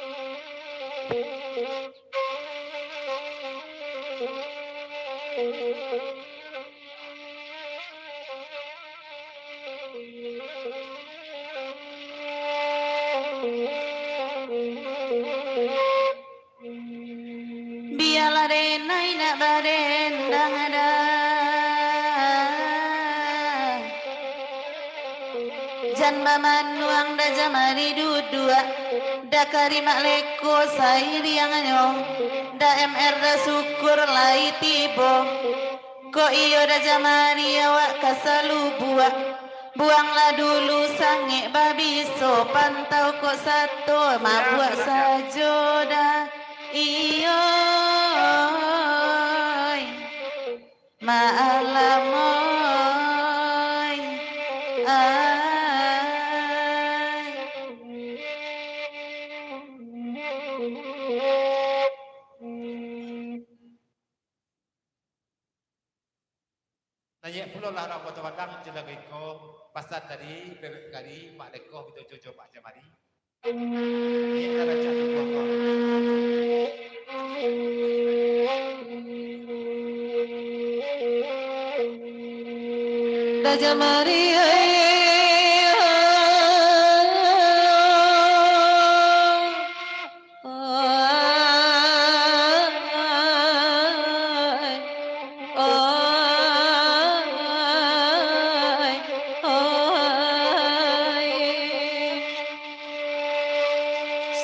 Bialah denai nak badendang dah. Jan bamanuang Dajah Mari duduak, Dajah Kari Mak Leko sairiangnyo, Dajah M R Dajah Sukur lai tibo. Kok iyo Dajah Mari awak ka salubuak, buanglah dulu sangek babiso, pantau kok sato mabuak sajo dah. Iyo, oi. Malam, oi, ai. Naiak pulolah urang Kota Padang jo lagu iko, pasan dari Bebek Kari, Mak Leko, Bito Jojo, Mak Jamari. Dajah Mari, ai, ai, ai.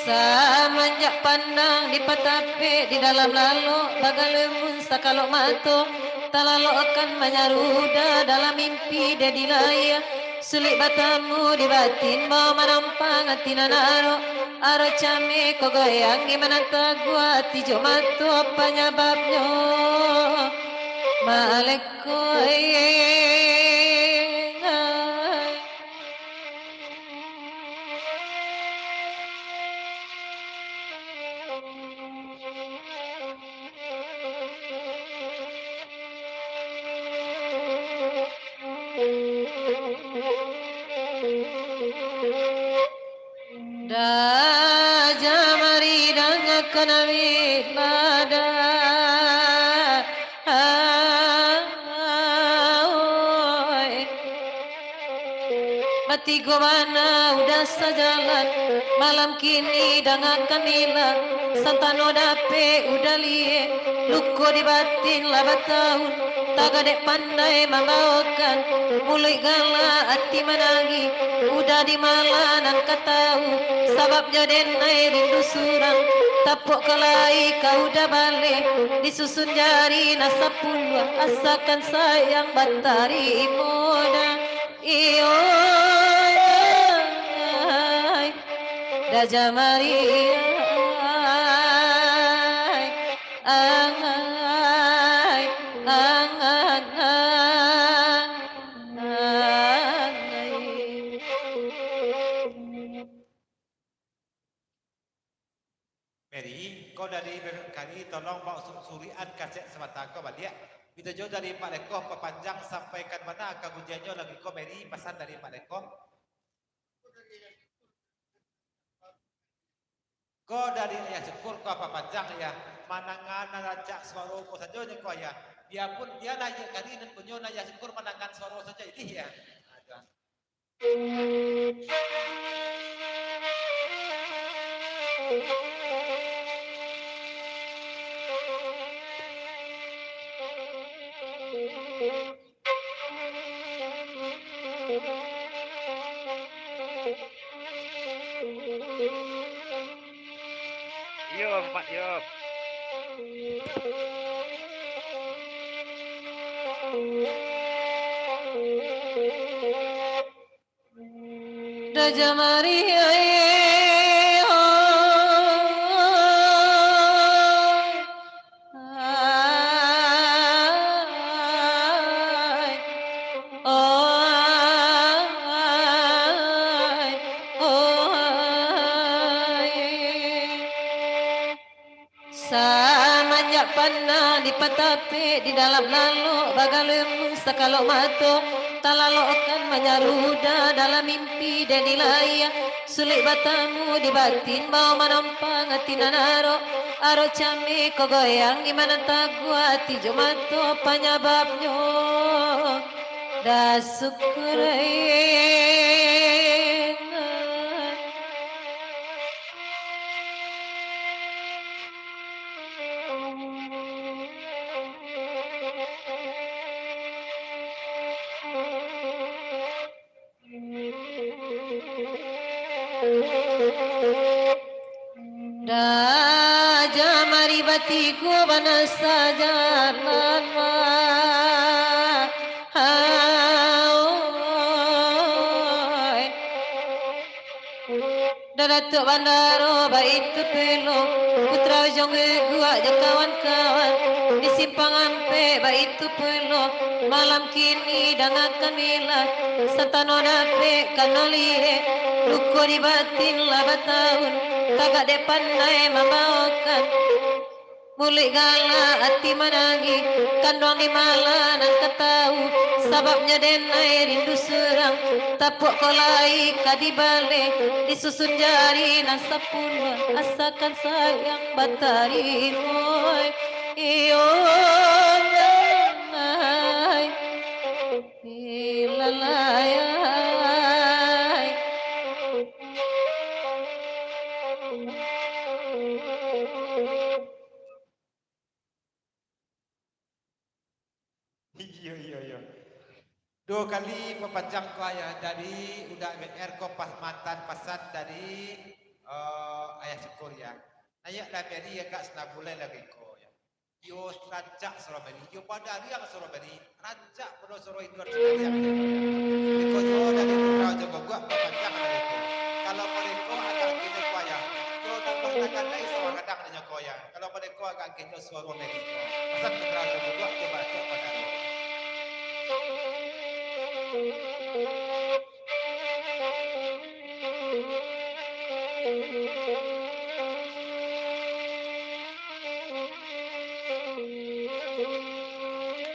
Samanjak pandang di patapek, di dalam lalok bagalungun sakalok mato, talalokkan manyaruda dalam mimpi dek di layia. Sulik batamu di batin, bao manampang ati nan arok. Arok cameh ko goyang, di manang taguah ati jo mato, panyababnyo malekoi. Dajah Mari dangakan abih badan. Batigo bana udah sajalan, malam kini dangakan ilang, santano dapek udah liek, Luko di batin lah batahun, tagak dek pandai mambaokan. Muluik galak, ati manangih, udah di ma lah nan ka tahu. Sababnyo denai rindu surang, tapuak ko lai ka udah baleh. Disusun jari nan sapuluah, asakan sayang batarimo dah. Iyo, ai, dah jamari, ai, ai, ai, ai. Mary, kau dari Bebek Kari, tolong bawa su-, surian kaset sabanta ko baliak. Minta jo dari Mak Leko papanjang sampai ka mana ka ujiannyo lagi ko, Mary, pasan dari Mak Leko. Ko dari Ayah Syukur ko papanjang, Yah. Mandangan nan rancak suaro ko sajo nyo ko, Yah. Biapun, bialah Ayah Kari nan punyo, nan Ayah Syukur mandangan suaro sajo, idih, Yah. Aduh. Iyo, Pak, iyo. Raja Maria, eh, oh. Ai, oh, ai, oh, ai. Samanjak panah dipatapek di dalam lalok, bagalemu sakalok mato, talalokkan manyarudah dalam mimpi den di layia. Sulik batamu di batin, bao manompang ati nan arok. Arok cameh ko goyang, iman nan taguah ati jo mato, panyababnyo dah syukur, eh. Raja Mari batigo bana sajalan, wah. Dah Datuak Bandaro baitu pulo, Putra Ujung Guguak jo kawan-kawan, di Simpang Ampek baitu pulo, malam kini dangakan milah, santano dapek kano lihek, luko di batin lah batahun, tagak dek pandai mambaokan. Muluik galak, ati manangih, kanduang di ma lah nan ka tahu, sababnyo denai rindu surang, tapuak ko lai ka dibaleh, disusun jari nan sapuluah, asakan sayang batarimo, iyo, ai, ilalai, ai. Iyo, iyo, iyo. Duo kali papanjang ko, Ayah, dari Uda M R ko, pas matan pasan dari, eh, Ayah Syukur, ya. Naiaklah Mary agak sanabulai lagi ko, ya. Iyo rancak suaro Mary, iyo padariang suaro Mary, rancak pulo suaro Indon Sumariang. Iko juo dari Putra Ujung Guguak papanjang dari ko. Kalau mereka agak kini ko, Ayah, iyo tambah tagadai suaro gadang dinyo ko, Ayah. Kalau mereka agak kini suaro Mary ko. Pasan Putra Ujung Guguak, cubo cek pada.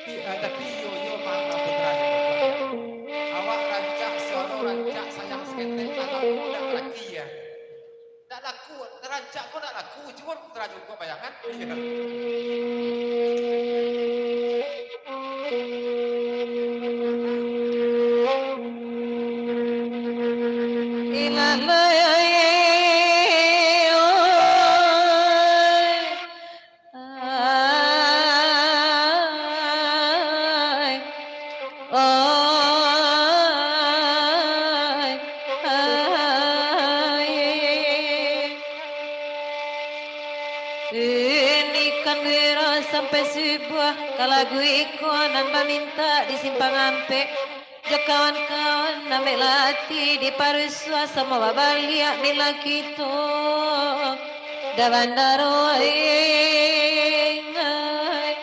Tapi, ah, tapi iyo, iyo, Pak, Pak Putra, iyo, Pak. Awak rancak, suaro rancak, sayang saketek, dalam mudah laki, ya. Ndak laku, rancak ko ndak laku, cubo Putra Ujung Guguak, bayangan. Iya. sampai subuah, ka lagu iko nan bamintak di Simpang Ampek. Jo kawan-kawan, ambiaklah ati diparusuah, samo babaliak mila kito. Da bandaro, eh, ai.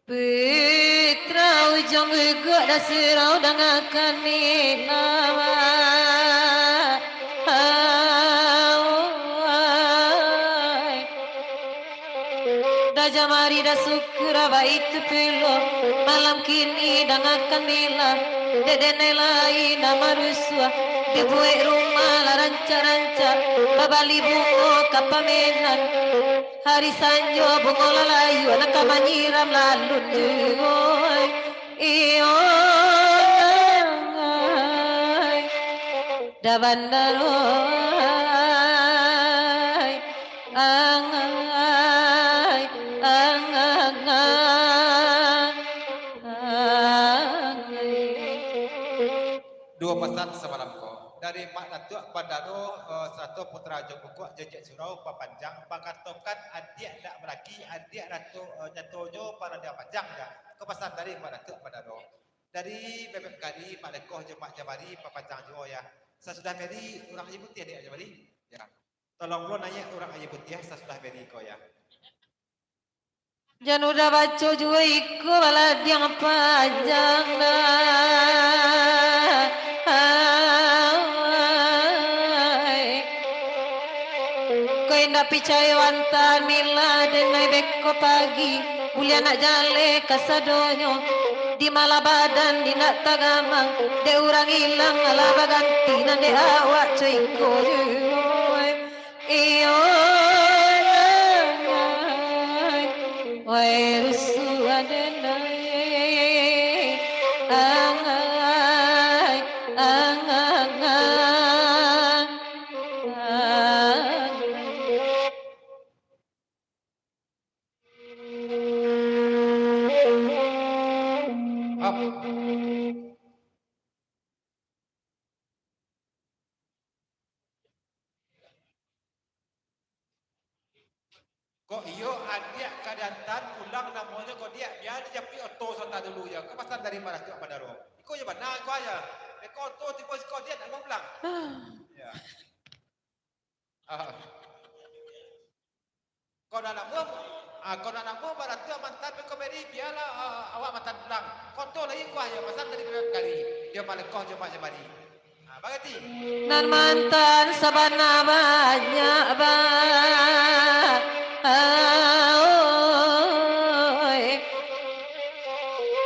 Putra Ujang Guguk, da surau dangakan nila. Ai. Da jamari da syukur, baitu pulo malam kini dangakan nila. Dek denai lai nan marusuah, dibuek rumah lah rancak-rancak, babali bungo ka pamenan. Hari sanjo bungo lah layua, nan ka manyiram lalun juo. Iyo, ai. Da bandaro, ai. Ang, ai, ang, ang, ang, ang, ai. Duo pasan samalam ko. Dari Mak Datuak Bandaro, eh, sarato Putra Ujang Guguk, jo Cek Surau Papanjang, mangatokan adiak ndak balaki, adiak Datuak, eh, nyatonyo paradia panjang, ya. Ko pasan dari Mak Datuak Bandaro. Dari Bebek Kari, Mak Lekoh jo Mak Jamari, Papanjang juo, ya. Sasudah meri, urang aia putiah, Mak Jamari. Ya. Tolong pulo naiak urang aia putiah sasudah meri ko, ya. Jan udah baco juo iko baladiang panjang, nah. Ai. Ko indak picayo antaan mila denai beko pagi, buliah nak jaleh kasadonyo. Di malah badan indak tagamang, dek urang ilang alah baganti, nan dek awak co iko juo. Iyo, angai, wai rusuah denai. Angai, angai, angai. Ap. Kok iyo, adiak ka diantaan pulang namonyo ko, diak, bia dijapuik oto sota dulu yo. Ko pasan dari Mak Datuak Bandaro. Iko yo bana, iko aja. Iko oto tibo siko, diak nak pulang. Ya. Ah. Kok nak namuah, ah, kok nak namuah baratua mantan beko beri, bialah, ah, awak mantan pulang. Koto lai kuah yo, pasan tadi bebek kari. Dio malengkoh jo Mak Jamari. Ah, bagati. Nan mantan sabana banyak, ba-, ah, oi.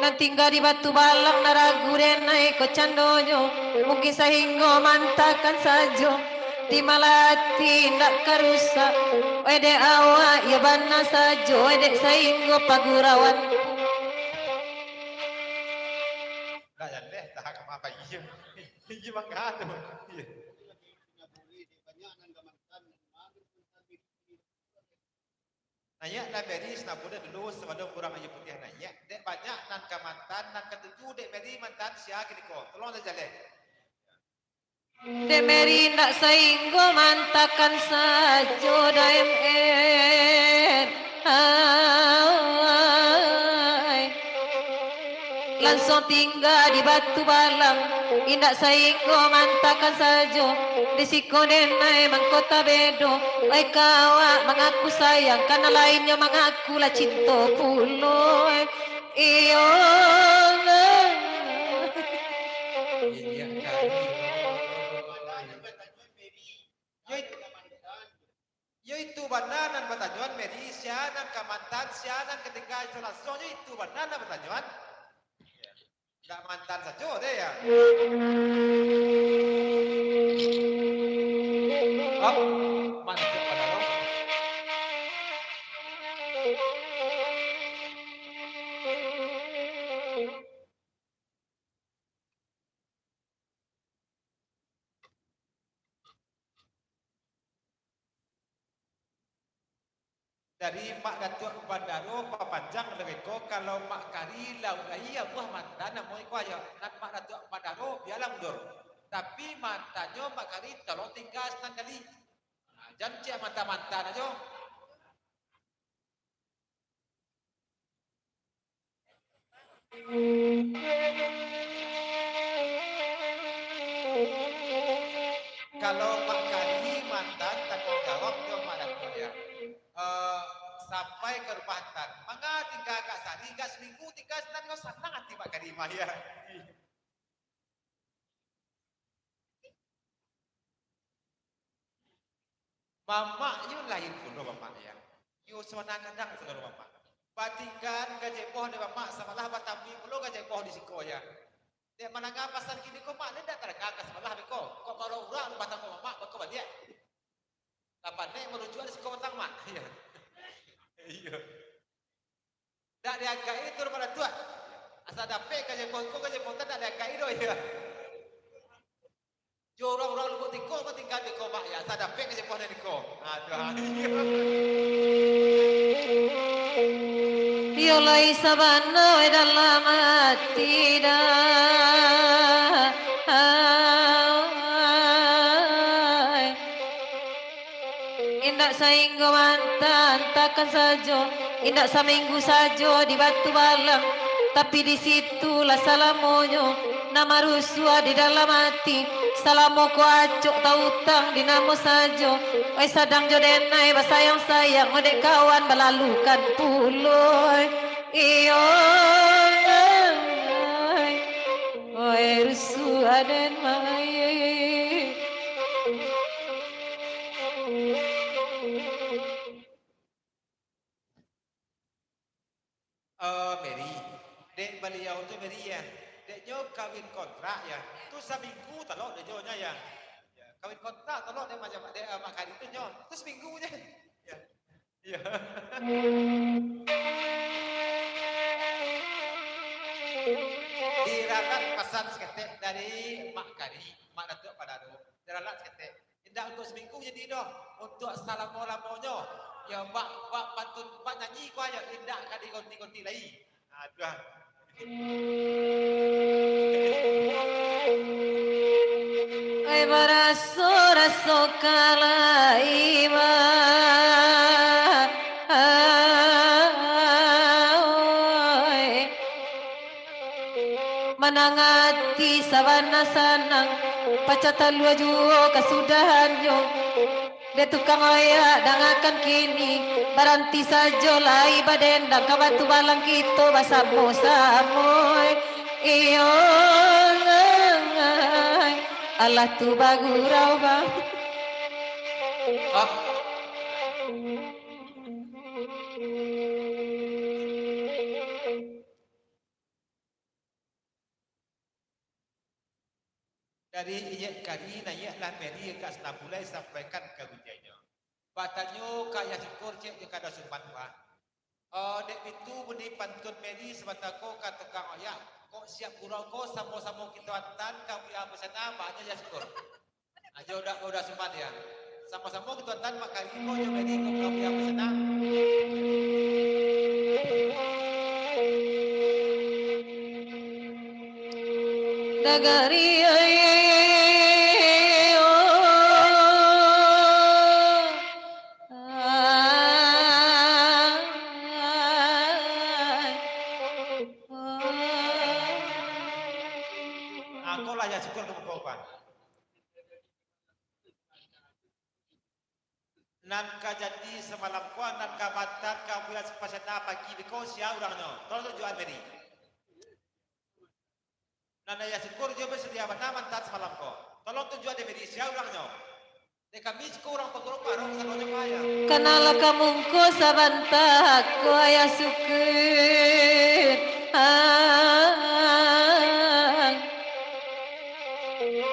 Nan tingga di Batu Balang, nan ragu denai ko candonyo, mungkin sahinggo mantakan sajo, di malah ati indak ka rusak. Oih dek awak, iyo bana sajo, oih dek sahinggo pagurauan. Ndak jaleh, tahan ka ma pagi. Iyo mangga tu. Iyo. Naiak lah Mary, sanapun dulu sabalun urang aia putiah naiak, dek banyak nan ka mantan, nan katuju dek Mary mantan sia kiniko. Tolong sajaleh. Dek Mary indak sainggo mantakan sajo, da M R. Ai. Lansuang tingga di Batu Balang, indak sainggo mantakan sajo, di siko denai mangko tabedo. Oi kawak mangaku sayang, ka nan lainnyo mangaku lah cinto pulo. Iyo, iyo. Yo it-, yo itu bana nan batanyoan, Mary, sia nan ka mantan, sia nan ka tingga, itu lansuang, yo itu bana nan batanyoan. Ndak mantan sajo deh, ya. Oh, mantap bana, oh. Jadi, Mak Datuak Bandaro papanjang lagi ko, kalau Mak Kari lauak lai, abuah mantan namo iko aja. Nan Mak Datuak Bandaro bialah mundur. Tapi mantannyo Mak Kari tolong tingga sinan kali. Nah, jan ciek mantan-mantan ajo. Kalau Mak Kari mantan tangguang jawab jo Mak Datuak ya. Eh, sampai ka rumah antan. Manga tingga agak sahari, agak saminggu tingga sinan ko, sanang ati Mak Kari mah ya. Mamak yo lain pulo mamak ya. Yo sabananyo kadang sagalo mamak. Batinggan gajah boh dek mamak, sabalah batambi pulo gajah boh di siko ya. Dek mandanga pasan kini ko, mak, dek ndak tadanga ka sabalah beko. Kok baru urang rumah tanggo mamak, beko baliak. Kapan dek marujuak di siko patang, mak? Iya. Iya. Ndak diangkaik tu rumah datuak. Asa dapek gajah boh ko, gajah boh tu ndak diangkaik doh, iya. Jo urang-urang Lubuak Tingko, batingga di kobak ya, sadapek ka jepoh dari ko. Aduh. Iyo lai sabana dalam ati dah. Indak sainggo mantan takan sajo, indak saminggu sajo di Batu Balang, tapi di situlah salamonyo. Nan marusuah di dalam ati, salamo ko acok tautang di namo sajo. Oi sadang jo denai basayang-sayang, dek kawan balalukan pulo. Iyo, oi rusuah den mai. Eh, Mary, dek baliau tu Mary ya, dek nyo kawin kontrak ya, tu saminggu talok dek nyo nya ya. Ya, kawin kontrak talok dek macam dek, eh, Mak Kari tu nyo, tu saminggu je. Ya. Ya. Diralat pasan saketek dari Mak Kari, Mak Datuak Padaro. Diralat saketek. Indak untuak saminggu jadi doh, untuak salamo-lamonyo. Yo, bak, bak pantun, bak nyanyi ko ayo, indak ka digonti-gonti lai. Aduh. Ai baraso-raso kalai ba. Ai. Manangati sabana sanang, pacah talua juo kasudahannyo. Dek tukang oyak dangakan kini, baranti sajo lai badendang, ka Batu Balang kito basamo-samo. Iyo, ngangai, alah tu bagurau, Bang. Dari Iyek Kari naiaklah Mary ka Sanabulai sampaikan ka gunjainyo. Batanyo ka Ayah Syukur ciek jo ka Ado Suman, Bah. Oh, dek bitu bunyi pantun Mary sabanta ko ka tukang oyak, kok siap gurau ko samo-samo kito antan ka Buya Pusana, banyak Ayah Syukur. Ajo udah, udah suman ya. Samo-samo kito antan Mak Kari ko jo Mary ko ka Buya Pusana. Nagari ai, oh, ai, oh. Akolah ya syukur ka muko, Pak. Nan ka jadi samalam ko, nan ka mantan ka Buya Pusana pagi beko, sia urangnyo? Tolong tunjuakan Mary. Nan Ayah Syukur jo basadia bana mantan samalam ko. Tolong tunjuakan dek Mary, sia urangnyo? Dek kami siko urang pagurau parok, sadonyo bahaya. Kanalah ka mungko sabanta ko, Ayah Syukur. Ah.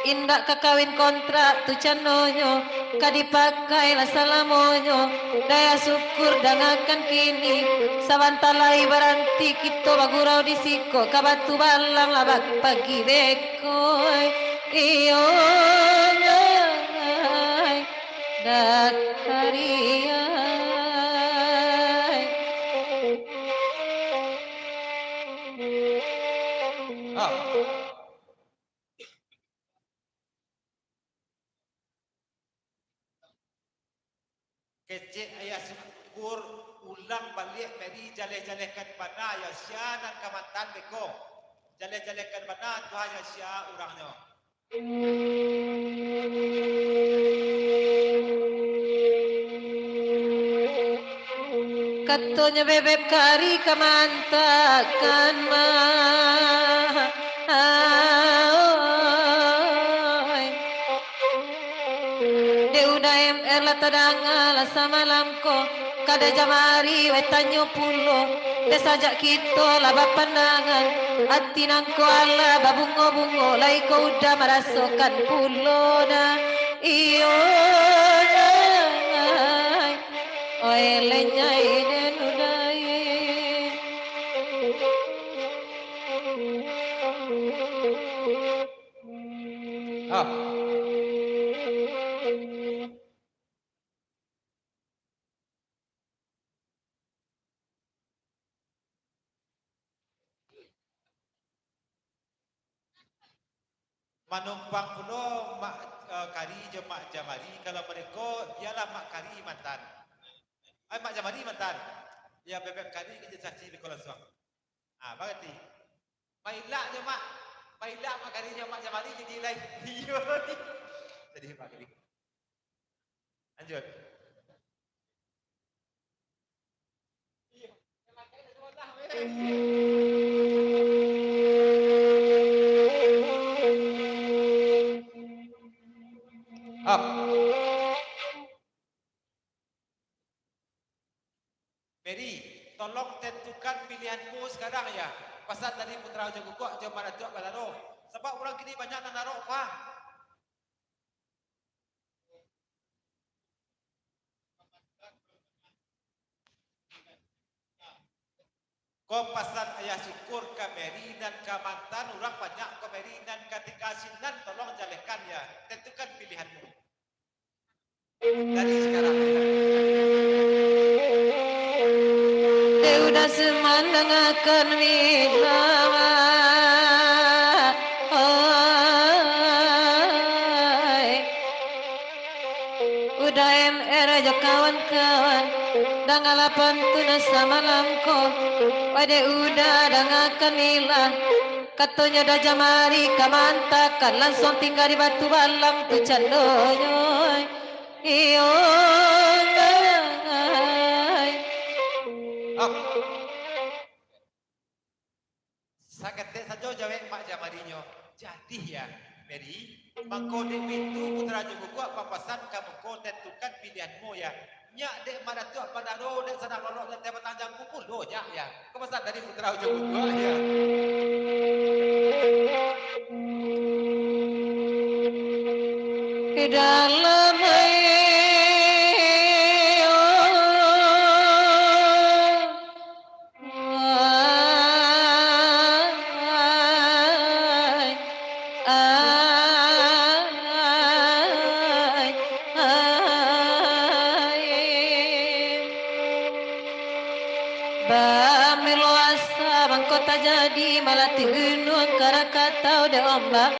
Indak ka kawin kontrak tu canonyo, ka dipakailah salamonyo. Dek Ayah Syukur dangakan kini, sabanta lai baranti kito bagurau di siko, ka Batu Balang lah bak-, pagi beko. Iyo, ngai, dak karia. Pulang baliak Meri, jaleh-jalehkan bana yo sia nan ka mantan beko. Jaleh-jalehkan bana Tuhan yo sia urangnyo. Katonyo Bebek Kari ka maantakan mah. Dek Uda M R lah tadanga lah samalam ko, kada jamari weh tanyo pulo. Dek sajak kito lah bapandangan, ati nangko alah babungo-bungo, lai ko Uda marasokan pulo nah. Iyo, nyai. Oi, lenyai den Uda. Ah. Manumpang pulo Mak, eh, Kari jo Mak Jamari, kalau mereko, bialah Mak Kari mantan. Ai, Mak Jamari mantan. Ya, Bebek Kari ka jadi saksi beko lansuang. Ah, barati. Mailak jo Mak, mailak Mak Kari jo Mak Jamari jadi lai. Iyo. Jadi Mak Kari. Lanjut. Up. Mary, tolong tentukan pilihanmu sekarang ya. Pasan dari Putra Ujung Kukuak jo Mak Datuak Balaro. Sabab urang kini banyak nan narok, Pak. Ko pasan Ayah Syukur ka Mary nan ka mantan, urang banyak ko Mary nan ka tingga sinan, tolong jalehkan ya, tentukan pilihanmu. Dari sekarang. Dek Uda Seman dangakan Mila. Oi. Uda M R jo kawan-kawan, dangalah pantun samalam ko. Wai dek Uda dangakan Mila. Katonyo Uda Jamari ka maantakan, lansuang tingga di Batu Balang tu candonyo. Iyo, ngai. Up. Saketek sajo jawek Mak Jamarinyo. Jadi ya, Mary, mangko dek Bintu Putra Ujung Kukuak papasan ka muko, tentukan pilihanmu ya. Nyak dek Mak Datuak Balaro, dek sadang lolok, dek teh batang jangku pulo nyak ya. Ko pasan dari Putra Ujung Kukuak ya. Di dalam air. Ai, ai, ai. Bamilo asa mangko tajadi, malatih gunuang Krakatau dek ombak.